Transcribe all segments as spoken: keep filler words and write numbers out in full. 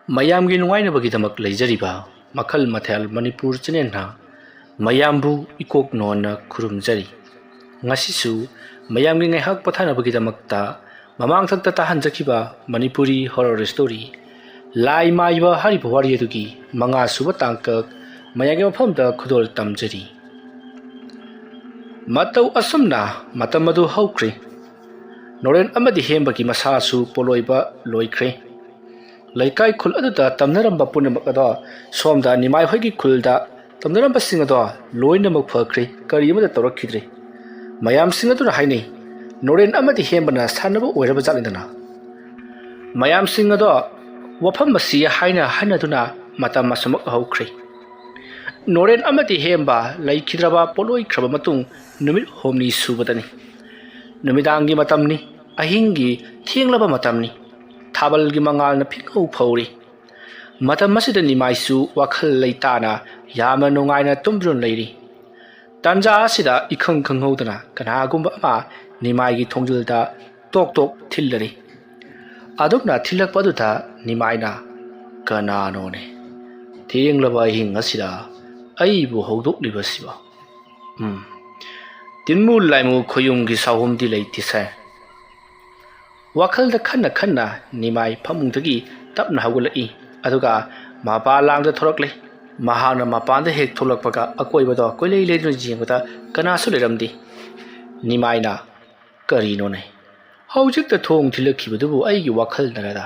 ꯃꯌꯥꯝꯒꯤ ꯅꯨꯡꯉꯥꯏꯅꯕꯒꯤꯗꯃꯛ ꯂꯩꯖꯔꯤꯕ ꯃꯈꯜ ꯃꯊꯦꯜ ꯃꯅꯤꯄꯨꯔ ꯆꯦꯅꯦꯜꯅ ꯃꯌꯥꯝꯕꯨ ꯏꯀꯣꯛ ꯅꯣꯟꯅ ꯈꯨꯔꯨꯝꯖꯔꯤ꯫ ꯉꯁꯤꯁꯨ ꯃꯌꯥꯝꯒꯤ ꯉꯥꯏꯍꯥꯛ ꯄꯣꯊꯥꯅꯕꯒꯤꯗꯃꯛꯇ ꯃꯃꯥꯡꯊꯛꯇ ꯇꯥꯍꯟꯖꯈꯤꯕ ꯃꯅꯤꯄꯨꯔꯤ ꯍꯣꯔꯔ ꯁ꯭ꯇꯣꯔꯤ ꯂꯥꯏ ꯃꯥꯏꯕ ꯍꯥꯏꯔꯤꯕ ꯋꯥꯔꯤ ꯑꯗꯨꯒꯤ ꯃꯉꯥ ꯁꯨꯕ ꯇꯥꯡꯀꯛ ꯃꯌꯥꯝꯒꯤ ꯃꯐꯝꯗ ꯈꯨꯗꯣꯜ ꯇꯝꯖꯔꯤ꯫ ꯃꯇꯧ ꯑꯁꯨꯝꯅ ꯃꯇꯝ ꯑꯗꯨ ꯍꯧꯈ꯭ꯔꯦ꯫ ꯅꯣꯔꯦꯟ ꯑꯃꯗꯤ ꯍꯦꯝꯕꯒꯤ ꯃꯁꯥꯁꯨ ꯄꯣꯂꯣꯏꯕ ꯂꯣꯏꯈ꯭ꯔꯦ꯫ ꯂꯩꯀꯥꯏ ꯈꯨꯜ ꯑꯗꯨꯗ ꯇꯝꯅꯔꯝꯕ ꯄꯨꯝꯅꯃꯛ ꯑꯗꯣ ꯁꯣꯝꯗ ꯅꯤꯃꯥꯏ ꯍꯣꯏꯒꯤ ꯈꯨꯜꯗ ꯇꯝꯅꯔꯝꯕꯁꯤꯡ ꯑꯗꯣ ꯂꯣꯏꯅꯃꯛ ꯐꯈ꯭ꯔꯦ, ꯀꯔꯤ ꯑꯃꯠꯇ ꯇꯧꯔꯛꯈꯤꯗ꯭ꯔꯦ꯫ ꯃꯌꯥꯝꯁꯤꯡ ꯑꯗꯨꯅ ꯍꯥꯏꯅꯩ, "ꯅꯣꯔꯦꯟ ꯑꯃꯗꯤ ꯍꯦꯝꯕꯅ ꯁꯥꯟꯅꯕ ꯑꯣꯏꯔꯕ ꯖꯥꯠꯅꯤꯗꯅ"꯫ ꯃꯌꯥꯝꯁꯤꯡ ꯑꯗꯣ ꯋꯥꯐꯝ ꯑꯁꯤ ꯍꯥꯏꯅ ꯍꯥꯏꯅꯗꯨꯅ ꯃꯇꯝ ꯑꯁꯨꯃꯛ ꯍꯧꯈ꯭ꯔꯦ꯫ ꯅꯣꯔꯦꯟ ꯑꯃꯗꯤ ꯍꯦꯝꯕ ꯂꯩꯈꯤꯗ꯭ꯔꯕ ꯄꯣꯠꯂꯣꯏꯈ꯭ꯔꯕ ꯃꯇꯨꯡ ꯅꯨꯃꯤꯠ ꯍꯨꯝꯅꯤ ꯁꯨꯕꯗꯅꯤ꯫ ꯅꯨꯃꯤꯗꯥꯡꯒꯤ ꯃꯇꯝꯅꯤ, ꯑꯍꯤꯡꯒꯤ ꯊꯦꯡꯂꯕ ꯃꯇꯝꯅꯤ꯫ ꯊꯥꯕꯜꯒꯤ ꯃꯉꯥꯜꯅ ꯐꯤꯡꯍꯧ ꯐꯧꯔꯤ꯫ ꯃꯇꯝ ꯑꯁꯤꯗ ꯅꯤꯃꯥꯏꯁꯨ ꯋꯥꯈꯜ ꯂꯩꯇꯥꯅ ꯌꯥꯝꯅ ꯅꯨꯡꯉꯥꯏꯅ ꯇꯨꯝꯗꯨꯅ ꯂꯩꯔꯤ꯫ ꯇꯥꯟꯖꯥ ꯑꯁꯤꯗ ꯏꯈꯪ ꯈꯪꯍꯧꯗꯅ ꯀꯅꯥꯒꯨꯝꯕ ꯑꯃ ꯅꯤꯃꯥꯏꯒꯤ ꯊꯣꯡꯖꯤꯜꯗ ꯇꯣꯛ ꯇꯣꯛ ꯊꯤꯜꯂꯔꯤ꯫ ꯑꯗꯨꯝꯅ ꯊꯤꯜꯂꯛꯄ ꯑꯗꯨꯗ ꯅꯤꯃꯥꯏꯅ, "ꯀꯅꯥꯅꯣꯅꯦ ꯊꯦꯡꯂꯕ ꯑꯍꯤꯡ ꯑꯁꯤꯗ ꯑꯩꯕꯨ ꯍꯧꯗꯣꯛꯂꯤꯕꯁꯤꯕꯣ? ꯎꯝ, ꯇꯤꯟꯃꯨ ꯂꯥꯏꯃꯨ ꯈꯣꯌꯨꯝꯒꯤ ꯁꯥꯍꯨꯝꯗꯤ ꯂꯩꯇꯦꯁꯦ"꯫ ꯋꯥꯈꯜꯗ ꯈꯟꯅ ꯈꯟꯅ ꯅꯤꯃꯥꯏ ꯐꯃꯨꯡꯗꯒꯤ ꯇꯞꯅ ꯍꯧꯒꯠꯂꯛꯏ꯫ ꯑꯗꯨꯒ ꯃꯄꯥ ꯂꯥꯡꯗ ꯊꯣꯔꯛꯂꯦ꯫ ꯃꯍꯥꯛꯅ ꯃꯄꯥꯟꯗ ꯍꯦꯛ ꯊꯣꯛꯂꯛꯄꯒ ꯑꯀꯣꯏꯕꯗꯣ ꯀꯣꯏꯂꯩ ꯂꯩꯗꯨꯅ ꯌꯦꯡꯕꯗ ꯀꯅꯥꯁꯨ ꯂꯩꯔꯝꯗꯦ꯫ ꯅꯤꯃꯥꯏꯅ, "ꯀꯔꯤꯅꯣꯅꯦ, ꯍꯧꯖꯤꯛꯇ ꯊꯣꯡ ꯊꯤꯜꯂꯛꯈꯤꯕꯗꯨꯕꯨ ꯑꯩꯒꯤ ꯋꯥꯈꯜꯅꯔꯗ?"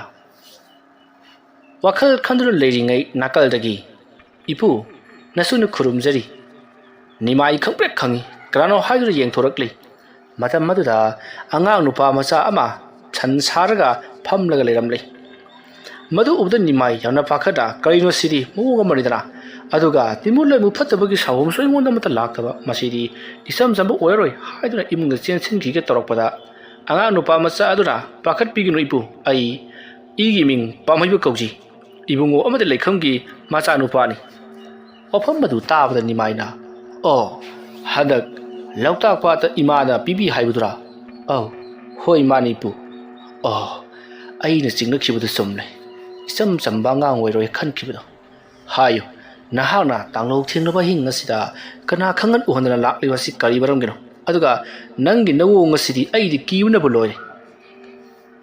ꯋꯥꯈꯜ ꯈꯟꯗꯨꯅ ꯂꯩꯔꯤꯉꯩ ꯅꯥꯀꯜꯗꯒꯤ, "ꯏꯄꯨ, ꯅꯁꯨꯅ ꯈꯨꯔꯨꯝꯖꯔꯤ"꯫ ꯅꯤꯃꯥꯏ ꯈꯪꯄ꯭ꯔꯦꯛ ꯈꯪꯉꯤ꯫ ꯀꯅꯥꯅꯣ ꯍꯥꯏꯗꯨꯅ ꯌꯦꯡꯊꯣꯔꯛꯂꯤ꯫ ꯃꯇꯝ ꯑꯗꯨꯗ ꯑꯉꯥꯡ ꯅꯨꯄꯥ ꯃꯆꯥ ꯑꯃ ꯁꯟ ꯁꯥꯔꯒ ꯐꯝꯂꯒ ꯂꯩꯔꯝꯂꯦ꯫ ꯃꯗꯨ ꯎꯕꯗ ꯅꯤꯃꯥꯏ ꯌꯥꯝꯅ ꯄꯥꯈꯠꯅ, "ꯀꯔꯤꯅꯣ ꯁꯤꯗꯤ? ꯃꯑꯣꯡ ꯑꯃꯅꯤꯗꯅ"꯫ ꯑꯗꯨꯒ ꯇꯤꯟꯃꯨ ꯂꯩꯃꯨ ꯐꯠꯇꯕꯒꯤ ꯁꯥꯍꯣꯝꯁꯨ ꯑꯩꯉꯣꯟꯗ ꯑꯃꯠꯇ ꯂꯥꯛꯇꯕ, ꯃꯁꯤꯗꯤ ꯏꯆꯝ ꯆꯝꯕ ꯑꯣꯏꯔꯔꯣꯏ ꯍꯥꯏꯗꯨꯅ ꯏꯃꯨꯡꯗ ꯆꯦꯟꯁꯤꯟꯈꯤꯒꯦ ꯇꯧꯔꯛꯄꯗ, ꯑꯉꯥꯡ ꯅꯨꯄꯥ ꯃꯆꯥ ꯑꯗꯨꯅ, "ꯄꯥꯈꯠꯄꯤꯒꯅꯨ ꯏꯄꯨ, ꯑꯩ, ꯏꯒꯤ ꯃꯤꯡ ꯄꯥꯝꯍꯩꯕ ꯀꯧꯖꯩ꯫ ꯏꯕꯨꯡꯉꯣ ꯑꯃꯗꯤ ꯂꯩꯈꯝꯒꯤ ꯃꯆꯥꯅꯨꯄꯥꯅꯤ"꯫ ꯋꯥꯐꯝ ꯑꯗꯨ ꯇꯥꯕꯗ ꯅꯤꯃꯥꯏꯅ, "ꯑꯣ, ꯍꯟꯗꯛ ꯂꯣꯛꯇꯥꯛ ꯄꯥꯠꯇ ꯏꯃꯥꯅ ꯄꯤꯕꯤ ꯍꯥꯏꯕꯗꯨꯔꯥ? ꯑꯧ, ꯍꯣꯏ, ꯃꯥꯅꯤ ꯏꯄꯨ꯫ ꯑꯣ, ꯑꯩꯅ ꯆꯤꯡꯅꯈꯤꯕꯗꯨ ꯆꯨꯝꯂꯦ꯫ ꯏꯆꯝ ꯆꯝꯕ ꯑꯉꯥꯡ ꯑꯣꯏꯔꯣꯏ ꯈꯟꯈꯤꯕꯗꯣ꯫ ꯍꯥꯏꯌꯨ, ꯅꯍꯥꯛꯅ ꯇꯥꯡꯂꯧ ꯊꯦꯡꯂꯕ ꯑꯍꯤꯡ ꯑꯁꯤꯗ ꯀꯅꯥ ꯈꯪꯍꯟ ꯎꯍꯟꯗꯅ ꯂꯥꯛꯂꯤꯕ ꯑꯁꯤ ꯀꯔꯤ ꯃꯔꯝꯒꯤꯅꯣ? ꯑꯗꯨꯒ ꯅꯪꯒꯤ ꯅꯑꯣꯡ ꯑꯁꯤꯗꯤ ꯑꯩꯗꯤ ꯀꯤꯕꯅꯕꯨ ꯂꯣꯏꯔꯦ꯫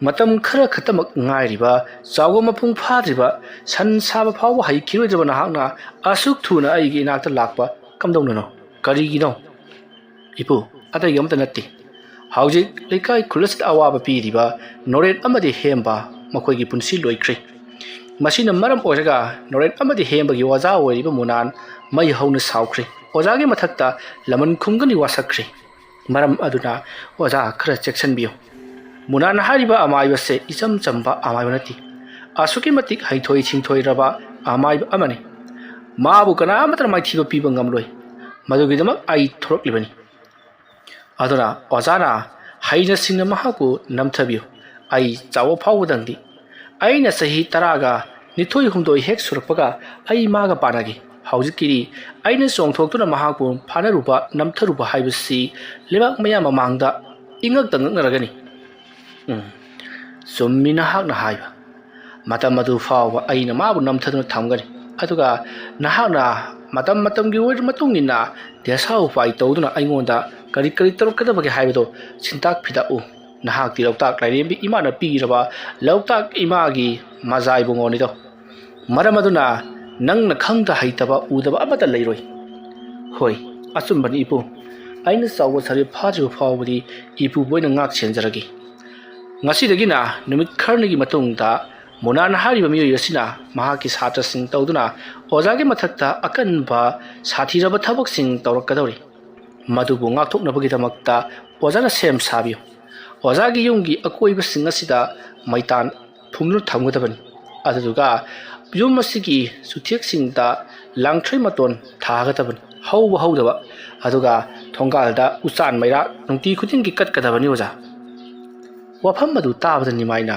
ꯃꯇꯝ ꯈꯔ ꯈꯛꯇꯃꯛ ꯉꯥꯏꯔꯤꯕ, ꯆꯥꯎꯕ ꯃꯄꯨꯡ ꯐꯥꯗ꯭ꯔꯤꯕ, ꯁꯟ ꯁꯥꯕ ꯐꯥꯎꯕ ꯍꯩꯈꯤꯔꯣꯏꯗ꯭ꯔꯕ ꯅꯍꯥꯛꯅ ꯑꯁꯨꯛ ꯊꯨꯅ ꯑꯩꯒꯤ ꯏꯅꯥꯛꯇ ꯂꯥꯛꯄ ꯀꯝꯗꯧꯅꯅꯣ? ꯀꯔꯤꯒꯤꯅꯣ? ꯏꯄꯨ, ꯑꯇꯩꯒꯤ ꯑꯃꯠꯇ ꯅꯠꯇꯦ꯫ ꯍꯧꯖꯤꯛ ꯂꯩꯀꯥꯏ ꯈꯨꯜ ꯑꯁꯤꯗ ꯑꯋꯥꯕ ꯄꯤꯔꯤꯕ ꯅꯣꯔꯦꯟ ꯑꯃꯗꯤ ꯍꯦꯝꯕ ꯃꯈꯣꯏꯒꯤ ꯄꯨꯟꯁꯤ ꯂꯣꯏꯈ꯭ꯔꯦ꯫ ꯃꯁꯤꯅ ꯃꯔꯝ ꯑꯣꯏꯔꯒ ꯅꯣꯔꯦꯟ ꯑꯃꯗꯤ ꯍꯦꯝꯕꯒꯤ ꯑꯣꯖꯥ ꯑꯣꯏꯔꯤꯕ ꯃꯨꯅꯥꯟ ꯃꯩ ꯍꯧꯅ ꯁꯥꯎꯈ꯭ꯔꯦ꯫ ꯑꯣꯖꯥꯒꯤ ꯃꯊꯛꯇ ꯂꯃꯟ ꯈꯨꯝꯒꯅꯤ ꯋꯥꯁꯛꯈ꯭ꯔꯦ꯫ ꯃꯔꯝ ꯑꯗꯨꯅ ꯑꯣꯖꯥ ꯈꯔ ꯆꯦꯛꯁꯤꯟꯕꯤꯌꯨ꯫ ꯃꯨꯅꯥꯟ ꯍꯥꯏꯔꯤꯕ ꯑꯃꯥꯏꯕꯁꯦ ꯏꯆꯝ ꯆꯝꯕ ꯑꯃꯥꯏꯕ ꯅꯠꯇꯦ꯫ ꯑꯁꯨꯛꯀꯤ ꯃꯇꯤꯛ ꯍꯩꯊꯣꯏ ꯁꯤꯡꯊꯣꯏꯔꯕ ꯑꯃꯥꯏꯕ ꯑꯃꯅꯤ꯫ ꯃꯥꯕꯨ ꯀꯅꯥ ꯑꯃꯠꯇꯅ ꯃꯥꯏꯊꯤꯕ ꯄꯤꯕ ꯉꯝꯂꯣꯏ꯫ ꯃꯗꯨꯒꯤꯗꯃꯛ ꯑꯩ ꯊꯣꯔꯛꯂꯤꯕꯅꯤ꯫ ꯑꯗꯨꯅ ꯑꯣꯖꯥꯅ ꯍꯩꯅ ꯁꯤꯡꯅ ꯃꯍꯥꯛꯄꯨ ꯅꯝꯊꯕꯤꯌꯨ꯫ ꯑꯩ ꯆꯥꯎꯕ ꯐꯥꯎꯕꯗꯪꯗꯤ꯫ ꯑꯩꯅ ꯆꯍꯤ ꯇꯔꯥꯒ ꯅꯤꯊꯣꯏ ꯍꯨꯝꯗꯣꯏ ꯍꯦꯛ ꯁꯨꯔꯛꯄꯒ ꯑꯩ ꯃꯥꯒ ꯄꯥꯟꯅꯈꯤ꯫ ꯍꯧꯖꯤꯛꯀꯤꯗꯤ ꯑꯩꯅ ꯆꯣꯡꯊꯣꯛꯇꯨꯅ ꯃꯍꯥꯛꯄꯨ ꯐꯥꯅꯔꯨꯕ, ꯅꯝꯊꯔꯨꯕ ꯍꯥꯏꯕꯁꯤ ꯂꯩꯕꯥꯛ ꯃꯌꯥꯝ ꯃꯃꯥꯡꯗ ꯏꯉꯛꯇ ꯉꯛꯅꯔꯒꯅꯤ꯫ ꯎꯝ, ꯆꯨꯝꯃꯤ ꯅꯍꯥꯛꯅ ꯍꯥꯏꯕ꯫ ꯃꯇꯝ ꯑꯗꯨ ꯐꯥꯎꯕ ꯑꯩꯅ ꯃꯥꯕꯨ ꯅꯝꯊꯗꯨꯅ ꯊꯝꯒꯅꯤ꯫ ꯑꯗꯨꯒ ꯅꯍꯥꯛꯅ ꯃꯇꯝ ꯃꯇꯝꯒꯤ ꯑꯣꯏꯔ ꯃꯇꯨꯡ ꯏꯟꯅ ꯗꯦꯁꯥ ꯎꯄꯥꯏ ꯇꯧꯗꯨꯅ ꯑꯩꯉꯣꯟꯗ ꯀꯔꯤ ꯀꯔꯤ ꯇꯧꯔꯛꯀꯗꯕꯒꯦ ꯍꯥꯏꯕꯗꯨ ꯆꯤꯟꯇꯥꯛ ꯐꯤꯗꯛꯎ꯫ ꯅꯍꯥꯛꯇꯤ ꯂꯣꯛꯇꯥꯛ ꯂꯥꯏꯔꯦꯝꯕꯤ ꯏꯃꯥꯅ ꯄꯤꯔꯕ ꯂꯣꯛꯇꯥꯛ ꯏꯃꯥꯒꯤ ꯃꯖꯥ ꯏꯕꯨꯡꯉꯣꯅꯤꯗꯣ꯫ ꯃꯔꯝ ꯑꯗꯨꯅ ꯅꯪꯅ ꯈꯪꯗ ꯍꯩꯇꯕ ꯎꯗꯕ ꯑꯃꯠꯇ ꯂꯩꯔꯣꯏ꯫ ꯍꯣꯏ, ꯑꯆꯨꯝꯕꯅꯤ ꯏꯄꯨ꯫ ꯑꯩꯅ ꯆꯥꯎꯕ ꯁꯥꯔꯦ ꯐꯥꯗ꯭ꯔꯤꯕ ꯐꯥꯎꯕꯗꯤ ꯏꯄꯨꯕꯨ ꯑꯣꯏꯅ ꯉꯥꯛ ꯁꯦꯟꯖꯔꯒꯦ꯫ ꯉꯁꯤꯗꯒꯤꯅ ꯅꯨꯃꯤꯠ ꯈꯔꯅꯤꯒꯤ ꯃꯇꯨꯡꯗ ꯃꯨꯅꯥꯟ ꯍꯥꯏꯔꯤꯕ ꯃꯤꯑꯣꯏ ꯑꯁꯤꯅ ꯃꯍꯥꯛꯀꯤ ꯁꯥꯇ꯭ꯔꯁꯤꯡ ꯇꯧꯗꯨꯅ ꯑꯣꯖꯥꯒꯤ ꯃꯊꯛꯇ ꯑꯀꯟꯕ ꯁꯥꯊꯤꯔꯕ ꯊꯕꯛꯁꯤꯡ ꯇꯧꯔꯛꯀꯗꯧꯔꯤ꯫ ꯃꯗꯨꯕꯨ ꯉꯥꯛꯊꯣꯛꯅꯕꯒꯤꯗꯃꯛꯇ ꯑꯣꯖꯥꯅ ꯁꯦꯝ ꯁꯥꯕꯤꯌꯨ꯫ ꯑꯣꯖꯥꯒꯤ ꯌꯨꯝꯒꯤ ꯑꯀꯣꯏꯕꯁꯤꯡ ꯑꯁꯤꯗ ꯃꯩꯇꯥꯟ ꯐꯨꯝꯗꯨꯅ ꯊꯝꯒꯗꯕꯅꯤ꯫ ꯑꯗꯨꯗꯨꯒ ꯌꯨꯝ ꯑꯁꯤꯒꯤ ꯆꯨꯊꯦꯛꯁꯤꯡꯗ ꯂꯥꯡꯊ꯭ꯔꯩ ꯃꯇꯣꯟ ꯊꯥꯒꯗꯕꯅꯤ, ꯍꯧꯕ ꯍꯧꯗꯕ꯫ ꯑꯗꯨꯒ ꯊꯣꯡꯒꯥꯜꯗ ꯎꯆꯥꯟ ꯃꯩꯔꯥ ꯅꯨꯡꯇꯤ ꯈꯨꯗꯤꯡꯒꯤ ꯀꯠꯀꯗꯕꯅꯤ ꯑꯣꯖꯥ꯫ ꯋꯥꯐꯝ ꯑꯗꯨ ꯇꯥꯕꯗ ꯅꯤꯃꯥꯏꯅ,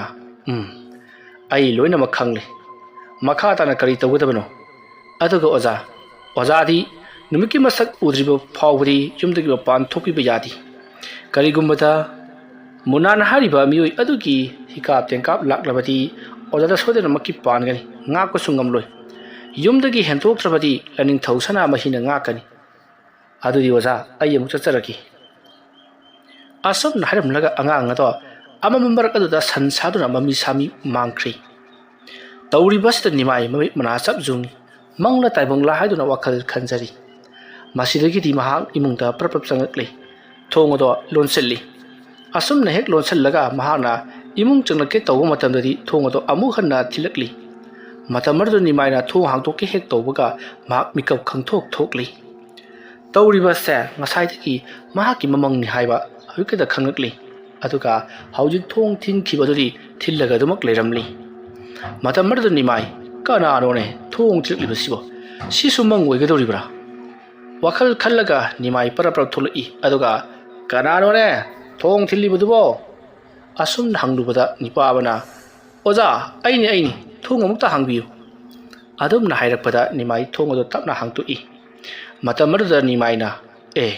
"ꯎꯝ, ꯑꯩ ꯂꯣꯏꯅꯃꯛ ꯈꯪꯂꯦ꯫ ꯃꯈꯥ ꯇꯥꯅ ꯀꯔꯤ ꯇꯧꯒꯗꯕꯅꯣ?" ꯑꯗꯨꯒ ꯑꯣꯖꯥ, ꯑꯣꯖꯥꯗꯤ ꯅꯨꯃꯤꯠꯀꯤ ꯃꯁꯛ ꯎꯗ꯭ꯔꯤꯕ ꯐꯥꯎꯕꯗꯤ ꯌꯨꯝꯗꯒꯤ ꯃꯄꯥꯟ ꯊꯣꯛꯄꯤꯕ ꯌꯥꯗꯦ꯫ ꯀꯔꯤꯒꯨꯝꯕꯗ ꯃꯨꯅꯥꯟ ꯍꯥꯏꯔꯤꯕ ꯃꯤꯑꯣꯏ ꯑꯗꯨꯒꯤ ꯍꯤꯀꯥꯞ ꯇꯦꯡꯀꯥꯞ ꯂꯥꯛꯂꯕꯗꯤ ꯑꯣꯖꯥꯗ ꯁꯣꯏꯗꯅꯃꯛꯀꯤ ꯄꯥꯟꯒꯅꯤ, ꯉꯥꯛꯄꯁꯨ ꯉꯝꯂꯣꯏ꯫ ꯌꯨꯝꯗꯒꯤ ꯍꯦꯟꯗꯣꯛꯇ꯭ꯔꯕꯗꯤ ꯂꯥꯏꯅꯤꯡꯊꯧ ꯁꯅꯥꯃꯍꯤꯅ ꯉꯥꯛꯀꯅꯤ꯫ ꯑꯗꯨꯗꯤ ꯑꯣꯖꯥ, ꯑꯩ ꯑꯃꯨꯛ ꯆꯠꯆꯔꯒꯦ꯫ ꯑꯁꯨꯝꯅ ꯍꯥꯏꯔꯝꯂꯒ ꯑꯉꯥꯡ ꯑꯗꯣ ꯑꯃꯝꯕ ꯃꯔꯛ ꯑꯗꯨꯗ ꯁꯟ ꯁꯥꯗꯨꯅ ꯃꯃꯤ ꯁꯥꯃꯤ ꯃꯥꯡꯈ꯭ꯔꯤ꯫ ꯇꯧꯔꯤꯕꯁꯤꯗ ꯅꯤꯃꯥꯏ ꯃꯃꯤꯠ ꯃꯅꯥ ꯆꯞ ꯌꯨꯡꯏ꯫ ꯃꯪꯂꯥ ꯇꯥꯏꯕꯪꯂꯥ ꯍꯥꯏꯗꯨꯅ ꯋꯥꯈꯜ ꯈꯟꯖꯔꯤ꯫ ꯃꯁꯤꯗꯒꯤꯗꯤ ꯃꯍꯥꯛ ꯏꯃꯨꯡꯗ ꯄ꯭ꯔꯞ ꯄ꯭ꯔꯞ ꯆꯪꯂꯛꯂꯤ꯫ ꯊꯣꯡ ꯑꯗꯣ ꯂꯣꯟꯁꯤꯜꯂꯤ꯫ ꯑꯁꯨꯝꯅ ꯍꯦꯛ ꯂꯣꯟꯁꯤꯜꯂꯒ ꯃꯍꯥꯛꯅ ꯏꯃꯨꯡ ꯆꯪꯂꯛꯀꯦ ꯇꯧꯕ ꯃꯇꯝꯗꯗꯤ ꯊꯣꯡ ꯑꯗꯣ ꯑꯃꯨꯛ ꯍꯟꯅ ꯊꯤꯜꯂꯛꯂꯤ꯫ ꯃꯇꯝ ꯑꯗꯨꯗ ꯅꯤꯃꯥꯏꯅ ꯊꯣꯡ ꯍꯥꯡꯗꯣꯛꯀꯦ ꯍꯦꯛ ꯇꯧꯕꯒ ꯃꯍꯥꯛ ꯃꯤꯀꯞ ꯈꯪꯊꯣꯛ ꯊꯣꯛꯂꯤ꯫ ꯇꯧꯔꯤꯕꯁꯦ ꯉꯁꯥꯏꯗꯒꯤ ꯃꯍꯥꯛꯀꯤ ꯃꯃꯪꯅꯤ ꯍꯥꯏꯕ ꯍꯧꯖꯤꯛꯇꯗ ꯈꯪꯂꯛꯂꯤ꯫ ꯑꯗꯨꯒ ꯍꯧꯖꯤꯛ ꯊꯣꯡ ꯊꯤꯟꯈꯤꯕꯗꯨꯗꯤ ꯊꯤꯜꯂꯒ ꯑꯗꯨꯃꯛ ꯂꯩꯔꯝꯂꯤ꯫ ꯃꯇꯝ ꯑꯗꯨꯗ ꯅꯤꯃꯥꯏ, "ꯀꯅꯥꯅꯣꯅꯦ ꯊꯣꯡ ꯊꯤꯜꯂꯛꯂꯤꯕꯁꯤꯕꯣ? ꯁꯤꯁꯨ ꯃꯪ ꯑꯣꯏꯒꯗꯧꯔꯤꯕ꯭ꯔꯥ?" ꯋꯥꯈꯜ ꯈꯜꯂꯒ ꯅꯤꯃꯥꯏ ꯄꯔꯞ ꯄꯔꯞ ꯊꯣꯛꯂꯛꯏ꯫ ꯑꯗꯨꯒ, "ꯀꯅꯥꯅꯣꯅꯦ ꯊꯣꯡ ꯊꯤꯜꯂꯤꯕꯗꯨꯕꯣ?" ꯑꯁꯨꯝꯅ ꯍꯪꯂꯨꯕꯗ ꯅꯤꯄꯥ ꯑꯃꯅ, "ꯑꯣꯖꯥ, ꯑꯩꯅꯤ, ꯑꯩꯅꯤ, ꯊꯣꯡ ꯑꯃꯨꯛꯇ ꯍꯥꯡꯕꯤꯌꯨ"꯫ ꯑꯗꯨꯝꯅ ꯍꯥꯏꯔꯛꯄꯗ ꯅꯤꯃꯥꯏ ꯊꯣꯡ ꯑꯗꯨ ꯇꯞꯅ ꯍꯥꯡꯇꯣꯛꯏ꯫ ꯃꯇꯝ ꯑꯗꯨꯗ ꯅꯤꯃꯥꯏꯅ, "ꯑꯦ,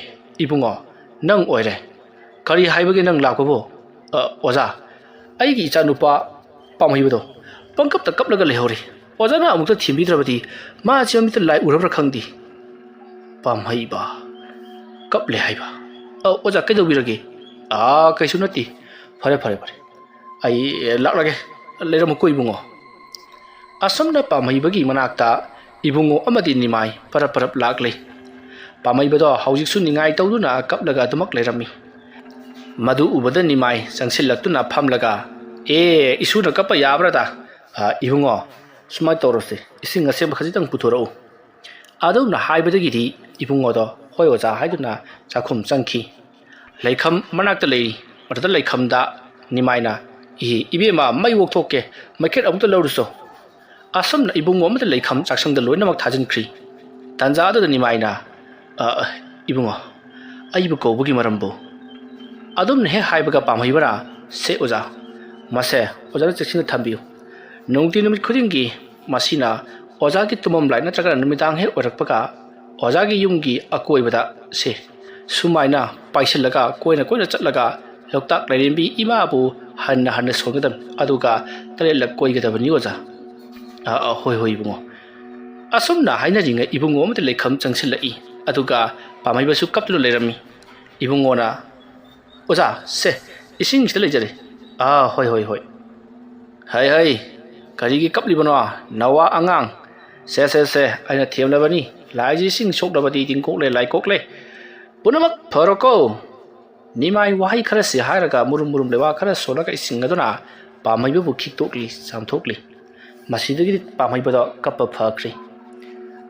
ꯏꯕꯨꯡꯉꯣ, ꯅꯪ ꯑꯣꯏꯔꯦ꯫ ꯀꯔꯤ ꯍꯥꯏꯕꯒꯦ ꯅꯪ ꯂꯥꯛꯄꯕꯨ?" "ꯑ, ꯑꯣꯖꯥ, ꯑꯩꯒꯤ ꯏꯆꯥꯅꯨꯄꯥ ꯄꯥꯝꯍꯩꯕꯗꯣ ꯄꯪꯀꯞꯇ ꯀꯞꯂꯒ ꯂꯩꯍꯧꯔꯤ꯫ ꯑꯣꯖꯥꯅ ꯑꯃꯨꯛꯇ ꯊꯦꯝꯕꯤꯗ꯭ꯔꯕꯗꯤ ꯃꯥꯁꯤ ꯃꯃꯤꯠꯇ ꯂꯥꯏ ꯎꯔꯕ꯭ꯔꯥ ꯈꯪꯗꯦ꯫" "ꯄꯥꯝꯍꯩꯕ ꯀꯞꯂꯦ ꯍꯥꯏꯕ? ꯑ, ꯑꯣꯖꯥ, ꯀꯩꯗꯧꯕꯤꯔꯒꯦ?" "ꯑꯥ, ꯀꯩꯁꯨ ꯅꯠꯇꯦ꯫ ꯐꯔꯦ, ꯐꯔꯦ, ꯐꯔꯦ꯫ ꯑꯩ ꯂꯥꯛꯂꯒꯦ꯫ ꯂꯩꯔꯝꯃꯨꯀꯣ, ꯏꯕꯨꯡꯉꯣ꯫" ꯑꯁꯨꯝꯅ ꯄꯥꯝꯍꯩꯕꯒꯤ ꯃꯅꯥꯛꯇ ꯏꯕꯨꯡꯉꯣ ꯑꯃꯗꯤ ꯅꯤꯃꯥꯏ ꯄꯔꯞ ꯄꯔꯞ ꯂꯥꯛꯂꯤ꯫ ꯄꯥꯝꯍꯩꯕꯗꯣ ꯍꯧꯖꯤꯛꯁꯨ ꯅꯤꯡꯉꯥꯏ ꯇꯧꯗꯨꯅ ꯀꯞꯂꯒ ꯑꯗꯨꯃꯛ ꯂꯩꯔꯝꯃꯤ꯫ ꯃꯗꯨ ꯎꯕꯗ ꯅꯤꯃꯥꯏ ꯆꯪꯁꯤꯜꯂꯛꯇꯨꯅ ꯐꯝꯂꯒ, "ꯑꯦ, ꯏꯁꯨꯅ ꯀꯞꯄ ꯌꯥꯕ꯭ꯔꯥꯗ? ꯑ, ꯏꯕꯨꯡꯉꯣ, ꯁꯨꯃꯥꯏꯅ ꯇꯧꯔꯁꯦ, ꯏꯁꯤꯡ ꯑꯁꯦꯡꯕ ꯈꯖꯤꯛꯇꯪ ꯄꯨꯊꯣꯔꯛꯎ꯫" ꯑꯗꯨꯝꯅ ꯍꯥꯏꯕꯗꯒꯤꯗꯤ ꯏꯕꯨꯡꯉꯣꯗꯣ, "ꯍꯣꯏ ꯑꯣꯖꯥ" ꯍꯥꯏꯗꯨꯅ ꯆꯥꯛꯈꯨꯝ ꯆꯪꯈꯤ꯫ ꯂꯩꯈꯝ ꯃꯅꯥꯛꯇ ꯂꯩꯔꯤ꯫ ꯃꯗꯨꯗ ꯂꯩꯈꯝꯗ ꯅꯤꯃꯥꯏꯅ, "ꯏꯍꯦ, ꯏꯕꯦꯝꯃ, ꯃꯩ ꯑꯣꯛꯊꯣꯛꯀꯦ, ꯃꯩꯈꯦꯠ ꯑꯃꯨꯛꯇ ꯂꯧꯔꯨꯆꯣ꯫" ꯑꯁꯨꯝꯅ ꯏꯕꯨꯡꯉꯣ ꯑꯃꯗꯤ ꯂꯩꯈꯝ ꯆꯥꯛꯁꯪꯗ ꯂꯣꯏꯅꯃꯛ ꯊꯥꯖꯤꯟꯈ꯭ꯔꯤ꯫ ꯇꯥꯟꯖꯥ ꯑꯗꯨꯗ ꯅꯤꯃꯥꯏꯅ, "ꯑ, ꯏꯕꯨꯡꯉꯣ, ꯑꯩꯕꯨ ꯀꯧꯕꯒꯤ ꯃꯔꯝꯕꯨ?" ꯑꯗꯨꯝꯅ ꯍꯦꯛ ꯍꯥꯏꯕꯒ ꯄꯥꯝꯍꯩꯕꯅ, "ꯁꯦ ꯑꯣꯖꯥ, ꯃꯁꯦ ꯑꯣꯖꯥꯅ ꯆꯦꯛꯁꯤꯟꯅ ꯊꯝꯕꯤꯌꯨ꯫ ꯅꯨꯡꯇꯤ ꯅꯨꯃꯤꯠ ꯈꯨꯗꯤꯡꯒꯤ ꯃꯁꯤꯅ ꯑꯣꯖꯥꯒꯤ ꯇꯨꯝꯃꯝꯂꯥꯏ ꯅꯠꯇ꯭ꯔꯒꯅ ꯅꯨꯃꯤꯗꯥꯡ ꯍꯦꯛ ꯑꯣꯏꯔꯛꯄꯒ ꯑꯣꯖꯥꯒꯤ ꯌꯨꯝꯒꯤ ꯑꯀꯣꯏꯕꯗ ꯁꯦ ꯁꯨꯃꯥꯏꯅ ꯄꯥꯏꯁꯤꯜꯂꯒ ꯀꯣꯏꯅ ꯀꯣꯏꯅ ꯆꯠꯂꯒ ꯂꯣꯛꯇꯥꯛ ꯂꯥꯏꯔꯦꯝꯕꯤ ꯏꯃꯥꯕꯨ ꯍꯟꯅ ꯍꯟꯅ ꯁꯣꯟꯒꯗꯕꯅꯤ, ꯑꯗꯨꯒ ꯇꯔꯦꯠꯂꯛ ꯀꯣꯏꯒꯗꯕꯅꯤ ꯑꯣꯖꯥ꯫ ꯑꯥ, ꯑꯥ, ꯍꯣꯏ, ꯍꯣꯏ, ꯏꯕꯨꯡꯉꯣ꯫ ꯑꯁꯨꯝꯅ ꯍꯥꯏꯅꯔꯤꯉꯩ ꯏꯕꯨꯡꯉꯣ ꯑꯃꯗꯤ ꯂꯩꯈꯝ ꯆꯪꯁꯤꯜꯂꯛꯏ꯫ ꯑꯗꯨꯒ ꯄꯥꯝꯍꯩꯕꯁꯨ ꯀꯞꯇꯨꯅ ꯂꯩꯔꯝꯃꯤ꯫ ꯏꯕꯨꯡꯉꯣꯅ, "ꯑꯣꯖꯥ, ꯁꯦ, ꯏꯁꯤꯡꯁꯤꯗ ꯂꯩꯖꯔꯦ꯫" "ꯑꯥ, ꯍꯣꯏ, ꯍꯣꯏ, ꯍꯣꯏ꯫" "ꯍꯩ, ꯍꯩ, ꯀꯔꯤꯒꯤ ꯀꯞꯂꯤꯕꯅꯣ, ꯅꯋꯥ ꯑꯉꯥꯡ? ꯁꯦ, ꯁꯦ, ꯁꯦ, ꯑꯩꯅ ꯊꯦꯝꯂꯕꯅꯤ꯫ ꯂꯥꯏꯁꯤ ꯏꯁꯤꯡ ꯁꯣꯛꯅꯕꯗꯤ ꯇꯤꯡꯀꯣꯛꯂꯦ, ꯂꯥꯏꯀꯣꯛꯂꯦ꯫ ꯄꯨꯝꯅꯃꯛ ꯐꯔꯣꯀꯣ꯫" ꯅꯤꯃꯥꯏ ꯋꯥꯍꯩ ꯈꯔꯁꯤ ꯍꯥꯏꯔꯒ ꯃꯨꯔꯨꯝ ꯃꯨꯔꯨꯝ ꯂꯩꯋꯥ ꯈꯔ ꯁꯣꯜꯂꯒ ꯏꯁꯤꯡ ꯑꯗꯨꯅ ꯄꯥꯝꯍꯩꯕꯕꯨ ꯈꯤꯛꯇꯣꯛꯂꯤ, ꯆꯥꯝꯊꯣꯛꯂꯤ꯫ ꯃꯁꯤꯗꯒꯤꯗꯤ ꯄꯥꯝꯍꯩꯕꯗꯣ ꯀꯞꯄ ꯐꯈ꯭ꯔꯦ꯫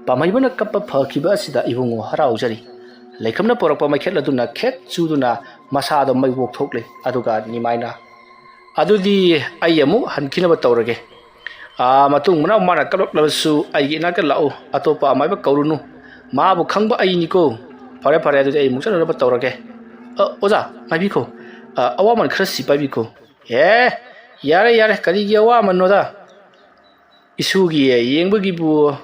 ꯄꯥꯝꯍꯩꯕꯅ ꯀꯞꯄ ꯐꯈꯤꯕ ꯑꯁꯤꯗ ꯏꯕꯨꯡꯉꯣ ꯍꯔꯥꯎꯖꯔꯤ꯫ ꯂꯩꯈꯝꯅ ꯄꯨꯔꯛꯄ ꯃꯩꯈꯦꯠ ꯑꯗꯨꯅ ꯈꯦꯠ ꯆꯨꯗꯨꯅ ꯃꯁꯥꯗꯣ ꯃꯩ ꯄꯣꯛꯊꯣꯛꯂꯦ, ꯑꯗꯨꯒ ꯅꯤꯃꯥꯏꯅ, "ꯑꯗꯨꯗꯤ ꯑꯩ ꯑꯃꯨꯛ ꯍꯟꯈꯤꯅꯕ ꯇꯧꯔꯒꯦ꯫ ꯑꯥ, ꯃꯇꯨꯡ ꯃꯅꯥꯎ ꯃꯥꯅ ꯀꯞꯂꯛꯂꯕꯁꯨ ꯑꯩꯒꯤ ꯏꯅꯥꯛꯇ ꯂꯥꯛꯎ, ꯑꯇꯣꯞꯄ ꯑꯃꯥꯏꯕ ꯀꯧꯔꯨꯅꯨ꯫ ꯃꯥꯕꯨ ꯈꯪꯕ ꯑꯩꯅꯤꯀꯣ꯫ ꯐꯔꯦ, ꯐꯔꯦ, ꯑꯗꯨꯗꯤ ꯑꯩ ꯑꯃꯨꯛ ꯆꯠꯅꯅꯕ ꯇꯧꯔꯒꯦ꯫ ꯑ, ꯑꯣꯖꯥ, ꯉꯥꯏꯕꯤꯈꯣ꯫ ꯑ, ꯑꯋꯥꯃꯟ ꯈꯔꯁꯤ ꯄꯥꯏꯕꯤꯈꯣ꯫" "ꯑꯦ, ꯌꯥꯔꯦ, ꯌꯥꯔꯦ, ꯀꯔꯤꯒꯤ ꯑꯋꯥꯃꯟꯅꯣꯗ?" ꯏꯁꯨꯒꯤ ꯌꯦꯡꯕꯒꯤꯕꯨ